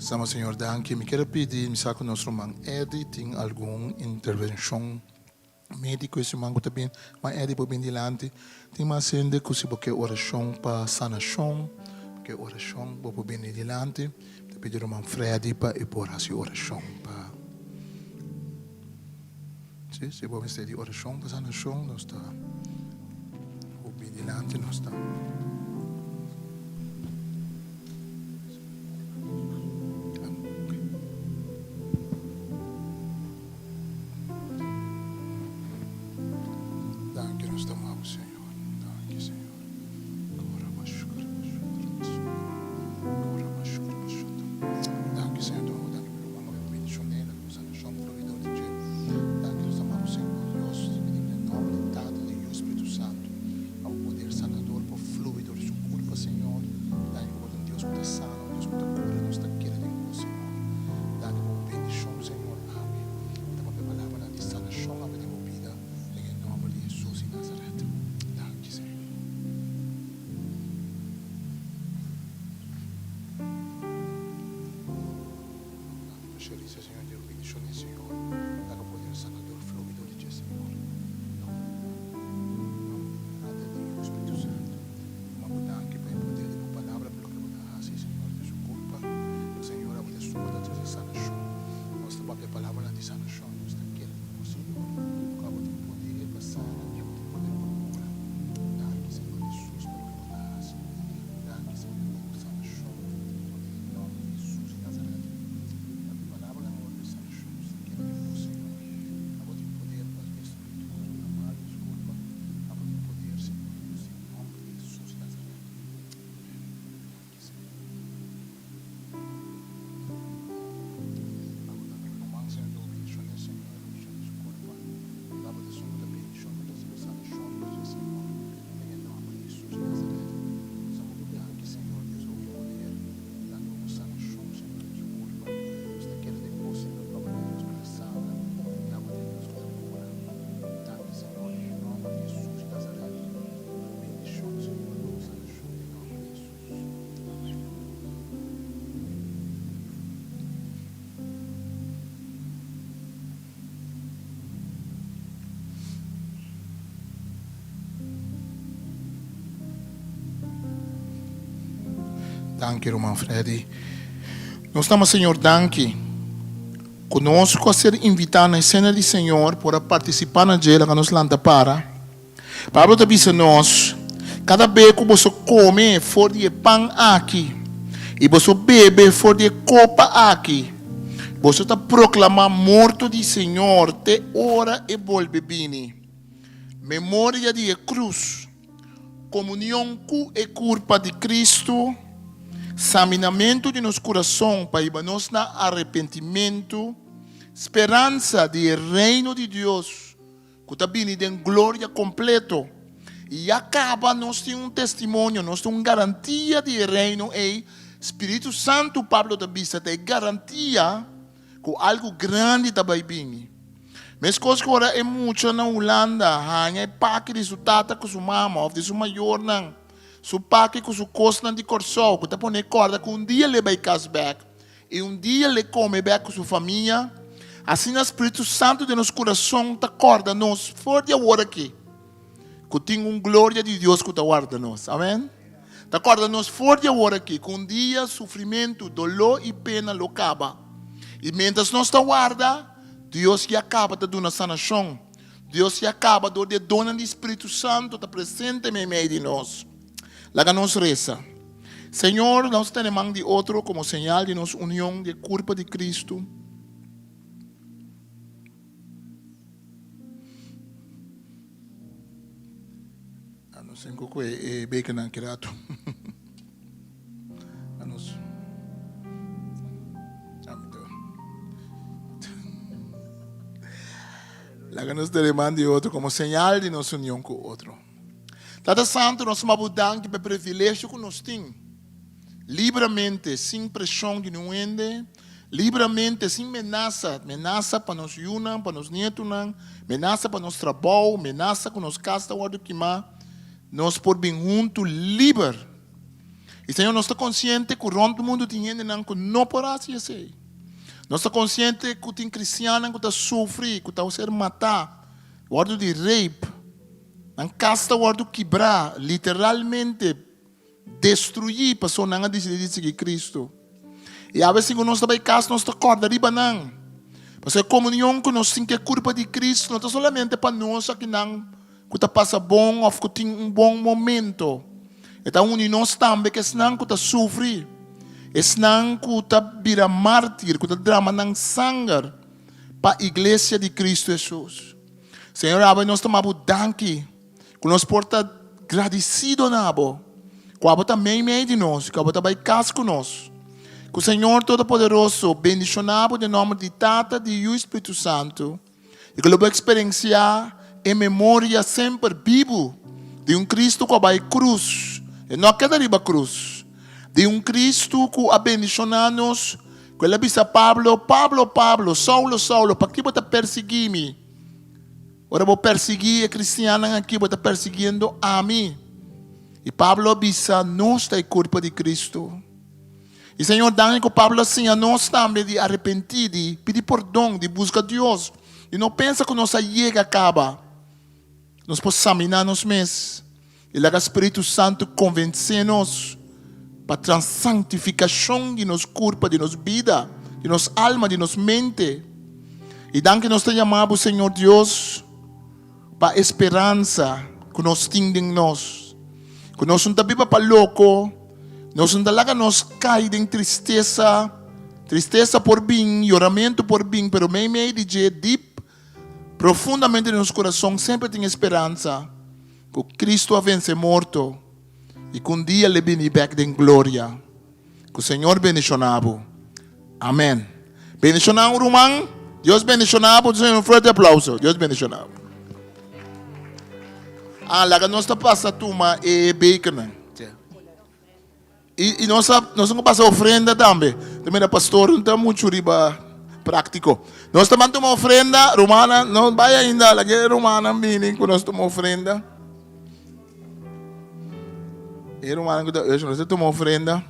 Sama Señor danki. Mi kier a pidi mi sa ku nos ruman Eddy tin algun intervenshon mediko e siman ku ta bin. Ruman Eddy por bin dilanti. Tin mas hende ku si bo ke orashon pa sanashon, bo ke orashon bo por bini dilanti. Mi ta pidi ruman Freddy pa e por hasi orashon pa Si, si bo mester di orashon pa sanashon nos ta hopi dilanti nos ta. Danki nos ta amabo Señor. Danki Señor. Danki Señor Danki pa ruman ku bendishon'é nan ku sanashon proveedor di dje. Danki nos ta amabo Señor Dios. Te pidi den nomber di Tata, di Yu, Spiritu Santu pa bo poder sanador por flui dor di su kurpa Señor. Danki ku bo ta un Dios ku ta sana, un Dios ku ta kura. Nos ta kere den bo Señor. Danki pa bo bendishon Señor. Awe ta papia palabranan di sanashon awe den bo bida den e nomber di Hesus di Nazaret. Danki Señor. Danki pa Sherisa Señor di bo bendishon di Señor. Laga poder sanador flui dor di dje Señor. Nomber di Tata, nomber di Tata, di Yu, Spiritu Santu. Tuma bo danki pa e poder di bo palabra pa loke bo ta hasi Señor den su kulpa. Señor abo ta esun ku ta trese sanashon. Nos ta papia palabranan di sanashon. Nos ta kere den bo Señor ku abo tin poder pa sana i abo tin poder pa kura. Danki Señor Jesus pa loke bo ta hasi. Danki Señor pa bo sanashon. Den e nomber di Jesus di Nazaret. Papia palabranan awor di sanashon. Nos ta kere den bo Señor. Abo tin poder pa destruí tur. Danki ruman Freddy. Nos ta ama Señor danki ku nos ku a ser invitá na e sena di Señor por a partisipá na dje laga nos lanta para. Pablo ta bisa nos, Kada be ku boso kome for di e pan aki i boso bebe for di e kopa aki, boso ta proklamá morto di Señor te ora e bolbe bini. Memoria di e krus. Komunion ku e kurpa di Kristu, saminamentu di nos kurason pa hiba nos na arepentimentu, speransa di e Reino di Dios ku ta bini den gloria kompleto. I ya kaba nos tin un testimonio, nos tin un garantia di e Reino ei. Spiritu Santu, Pablo ta bisa, ta e garantia ku algu grandi ta bai bini. Meskos ku ora e mucha na Hulanda haña e paki di su tata ku su mama òf di su mayornan, su paki ku su kosnan di Kòrsou ku ta pone kòrda ku un dia lo e bai kas bèk i un dia lo e kome bèk ku su famia, asina Spiritu Santu den nos kurason ta kòrda nos for di awor aki ku tin un gloria di Dios ku ta warda nos. Amen. Ta kòrda nos for di awor aki ku un dia sufrimentu, doló i pena lo kaba. I miéntras nos ta warda, Dios ya kaba ta duna sanashon. Dios ya kaba dor di e donnan di Spiritu Santu ta presente meimei di nos. Laga nos resa. Señor, nos tene man di otro komo señal di nos union di e kurpa di Kristu. Nos tin ku kue e bekernan ki ratu. Laga nos tene man di otro komo señal di nos union ku otro. Tata Santu, nos ta bo danki pa e privilegio ku nos tin, libramente, sin preshon di niun hende, libramente, sin menasa, menasa pa nos yunan, pa nos nietunan, menasa pa nos trabou, menasa ku nos kas ta wòrdu kimá. Nos por bin huntu liber. I Señor, nos ta konsiente ku rònt mundu tin hendenan ku no por hasi esei. Nos ta konsiente ku tin kristiannan ku ta sufri, ku ta ser matá, wòrdu di rape, nan kas ta wòrdu kibrá, literalmente destruí pasobra nan a disidí di sigui Kristu. I awe si ku nos ta bai kas nos ta kòrda riba nan. Pasobra e komunion ku nos tin ku e kurpa di Kristu no ta solamente pa nos akinan ku ta pasa bon òf ku tin un bon momento. E ta uni nos tambe ku esnan ku ta sufri, esnan ku ta bira mártir, ku ta drama nan sanger pa iglesia di Kristu Hesus. Señor, awe nos ta maba bo danki. Ku nos por ta gradisido na Bo, ku Abo ta meimei di nos, ku Abo ta bai kas ku nos. Ku Señor Todopoderoso bendishoná bo den nòmber di Tata, di Yu i Spiritu Santu, i ku lo bo eksperensiá e memoria semper bibu di un Kristu ku a bai krus, e no a keda riba krus, di un Kristu ku a bendishoná nos, ku el a bisa Pablo, Pablo, Pablo, Saulo, Saulo, pakiko bo ta persiguí mi? Ora bo persiguí e kristiannan akí, bo ta persiguiendo ami. I Pablo a bisa, Nos ta e kurpo di Kristu. I Señor, danki ku Pablo a siña nos tambe di arepentí, di pidi pordon, di buska Dios, di no pensa ku nos a yega kaba. Nos por saminá nos mes i laga Spiritu Santu konvensé nos pa transantifikashon di nos kurpa, di nos bida, di nos alma, di nos mente. I danki nos ta yama bo, Señor Dios, pa e speransa ku nos tin den nos, ku nos no ta biba pa loko, nos no ta laga nos kai den tristesa. Tristesa por bin, yoramentu por bin, pero meimei di dje, dip Profundamente den nos kurason semper tin e speransa ku Kristu a vense morto i ku un dia l'e bini bèk den gloria. Ku Señor bendishoná bo. Amèn. Bendishoná un ruman. Dios bendishoná bo. Señor un fuerte aplauso. Dios bendishoná bo. Ah, laga nos ta pasa tuma e bekernan. I nos a nos a pasa ofrenda tambe. Ta mira pastor no ta muchu riba práktiko. Nos ta ban tuma ofrenda, rumannan no bai ainda, laga e rumannan bini ku nos tuma ofrenda. E rumannan ku ta usher nos ta tuma ofrenda.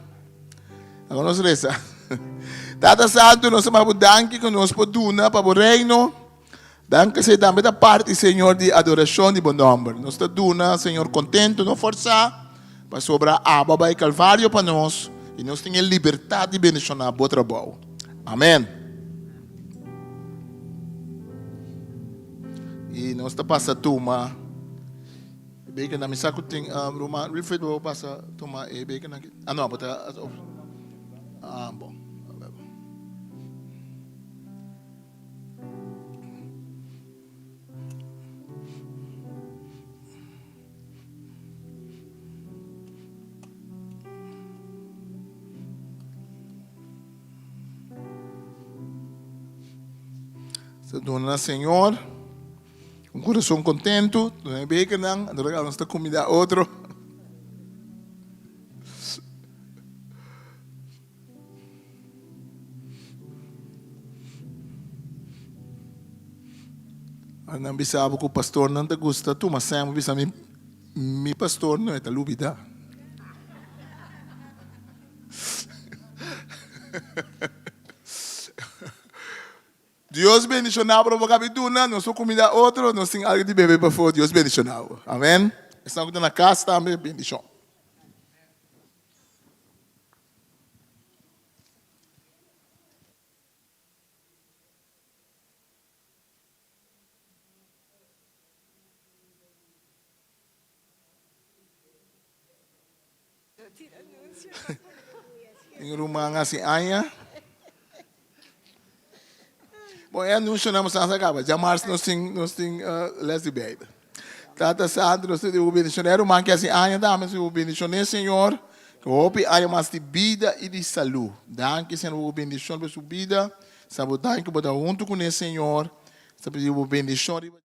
Laga nos resa. Tata Santu, nos ta manda bo danki ku nos por duna pa bo reino. Danki esei tambe ta parti, Señor, di adorashon di bo nòmber. Nos ta duna, Señor, kontentu, no forsá, pasobra Abo a bai Kalvario pa nos. I nos tin e libertat di bendishoná bo trabou. Amen. I nos ta pasa tuma e bekernan. Mi sa ku tin ruman Wilfred bo pasa tuma e bekernan aki. Ah no, bo ta Ah bon. Sa duna na Señor un corazón contento, duna e bekernan, anto nos ta comida otro. Nan bisa bo ku pastornan ta gusta tuma sèn, bo bisa mi, mi pastor no e ta lubida. Dios bendiciona bo, bo kabi duna, nos por kumida otro, nos tin algu di bebe pafó, Dios bendiciona bo. Amen. Esnan ku ta na kas tambe, bendicion. Tin ruman hasi aña. Bon, e anuncionan nos a caba. Djamars nos tin, nos tin les di Bijbel. Tata Santo, nos ta di bo bendiciona e ruman ki hasi aña tambe. Si bo bendiciona e Señor, ku hopi aña mas di bida i di salu. Danki, Señor, pa bo bendicion pa su bida. Sa bo danki ku bo ta huntu kuné, Señor. Sa pidi bo bendicion riba.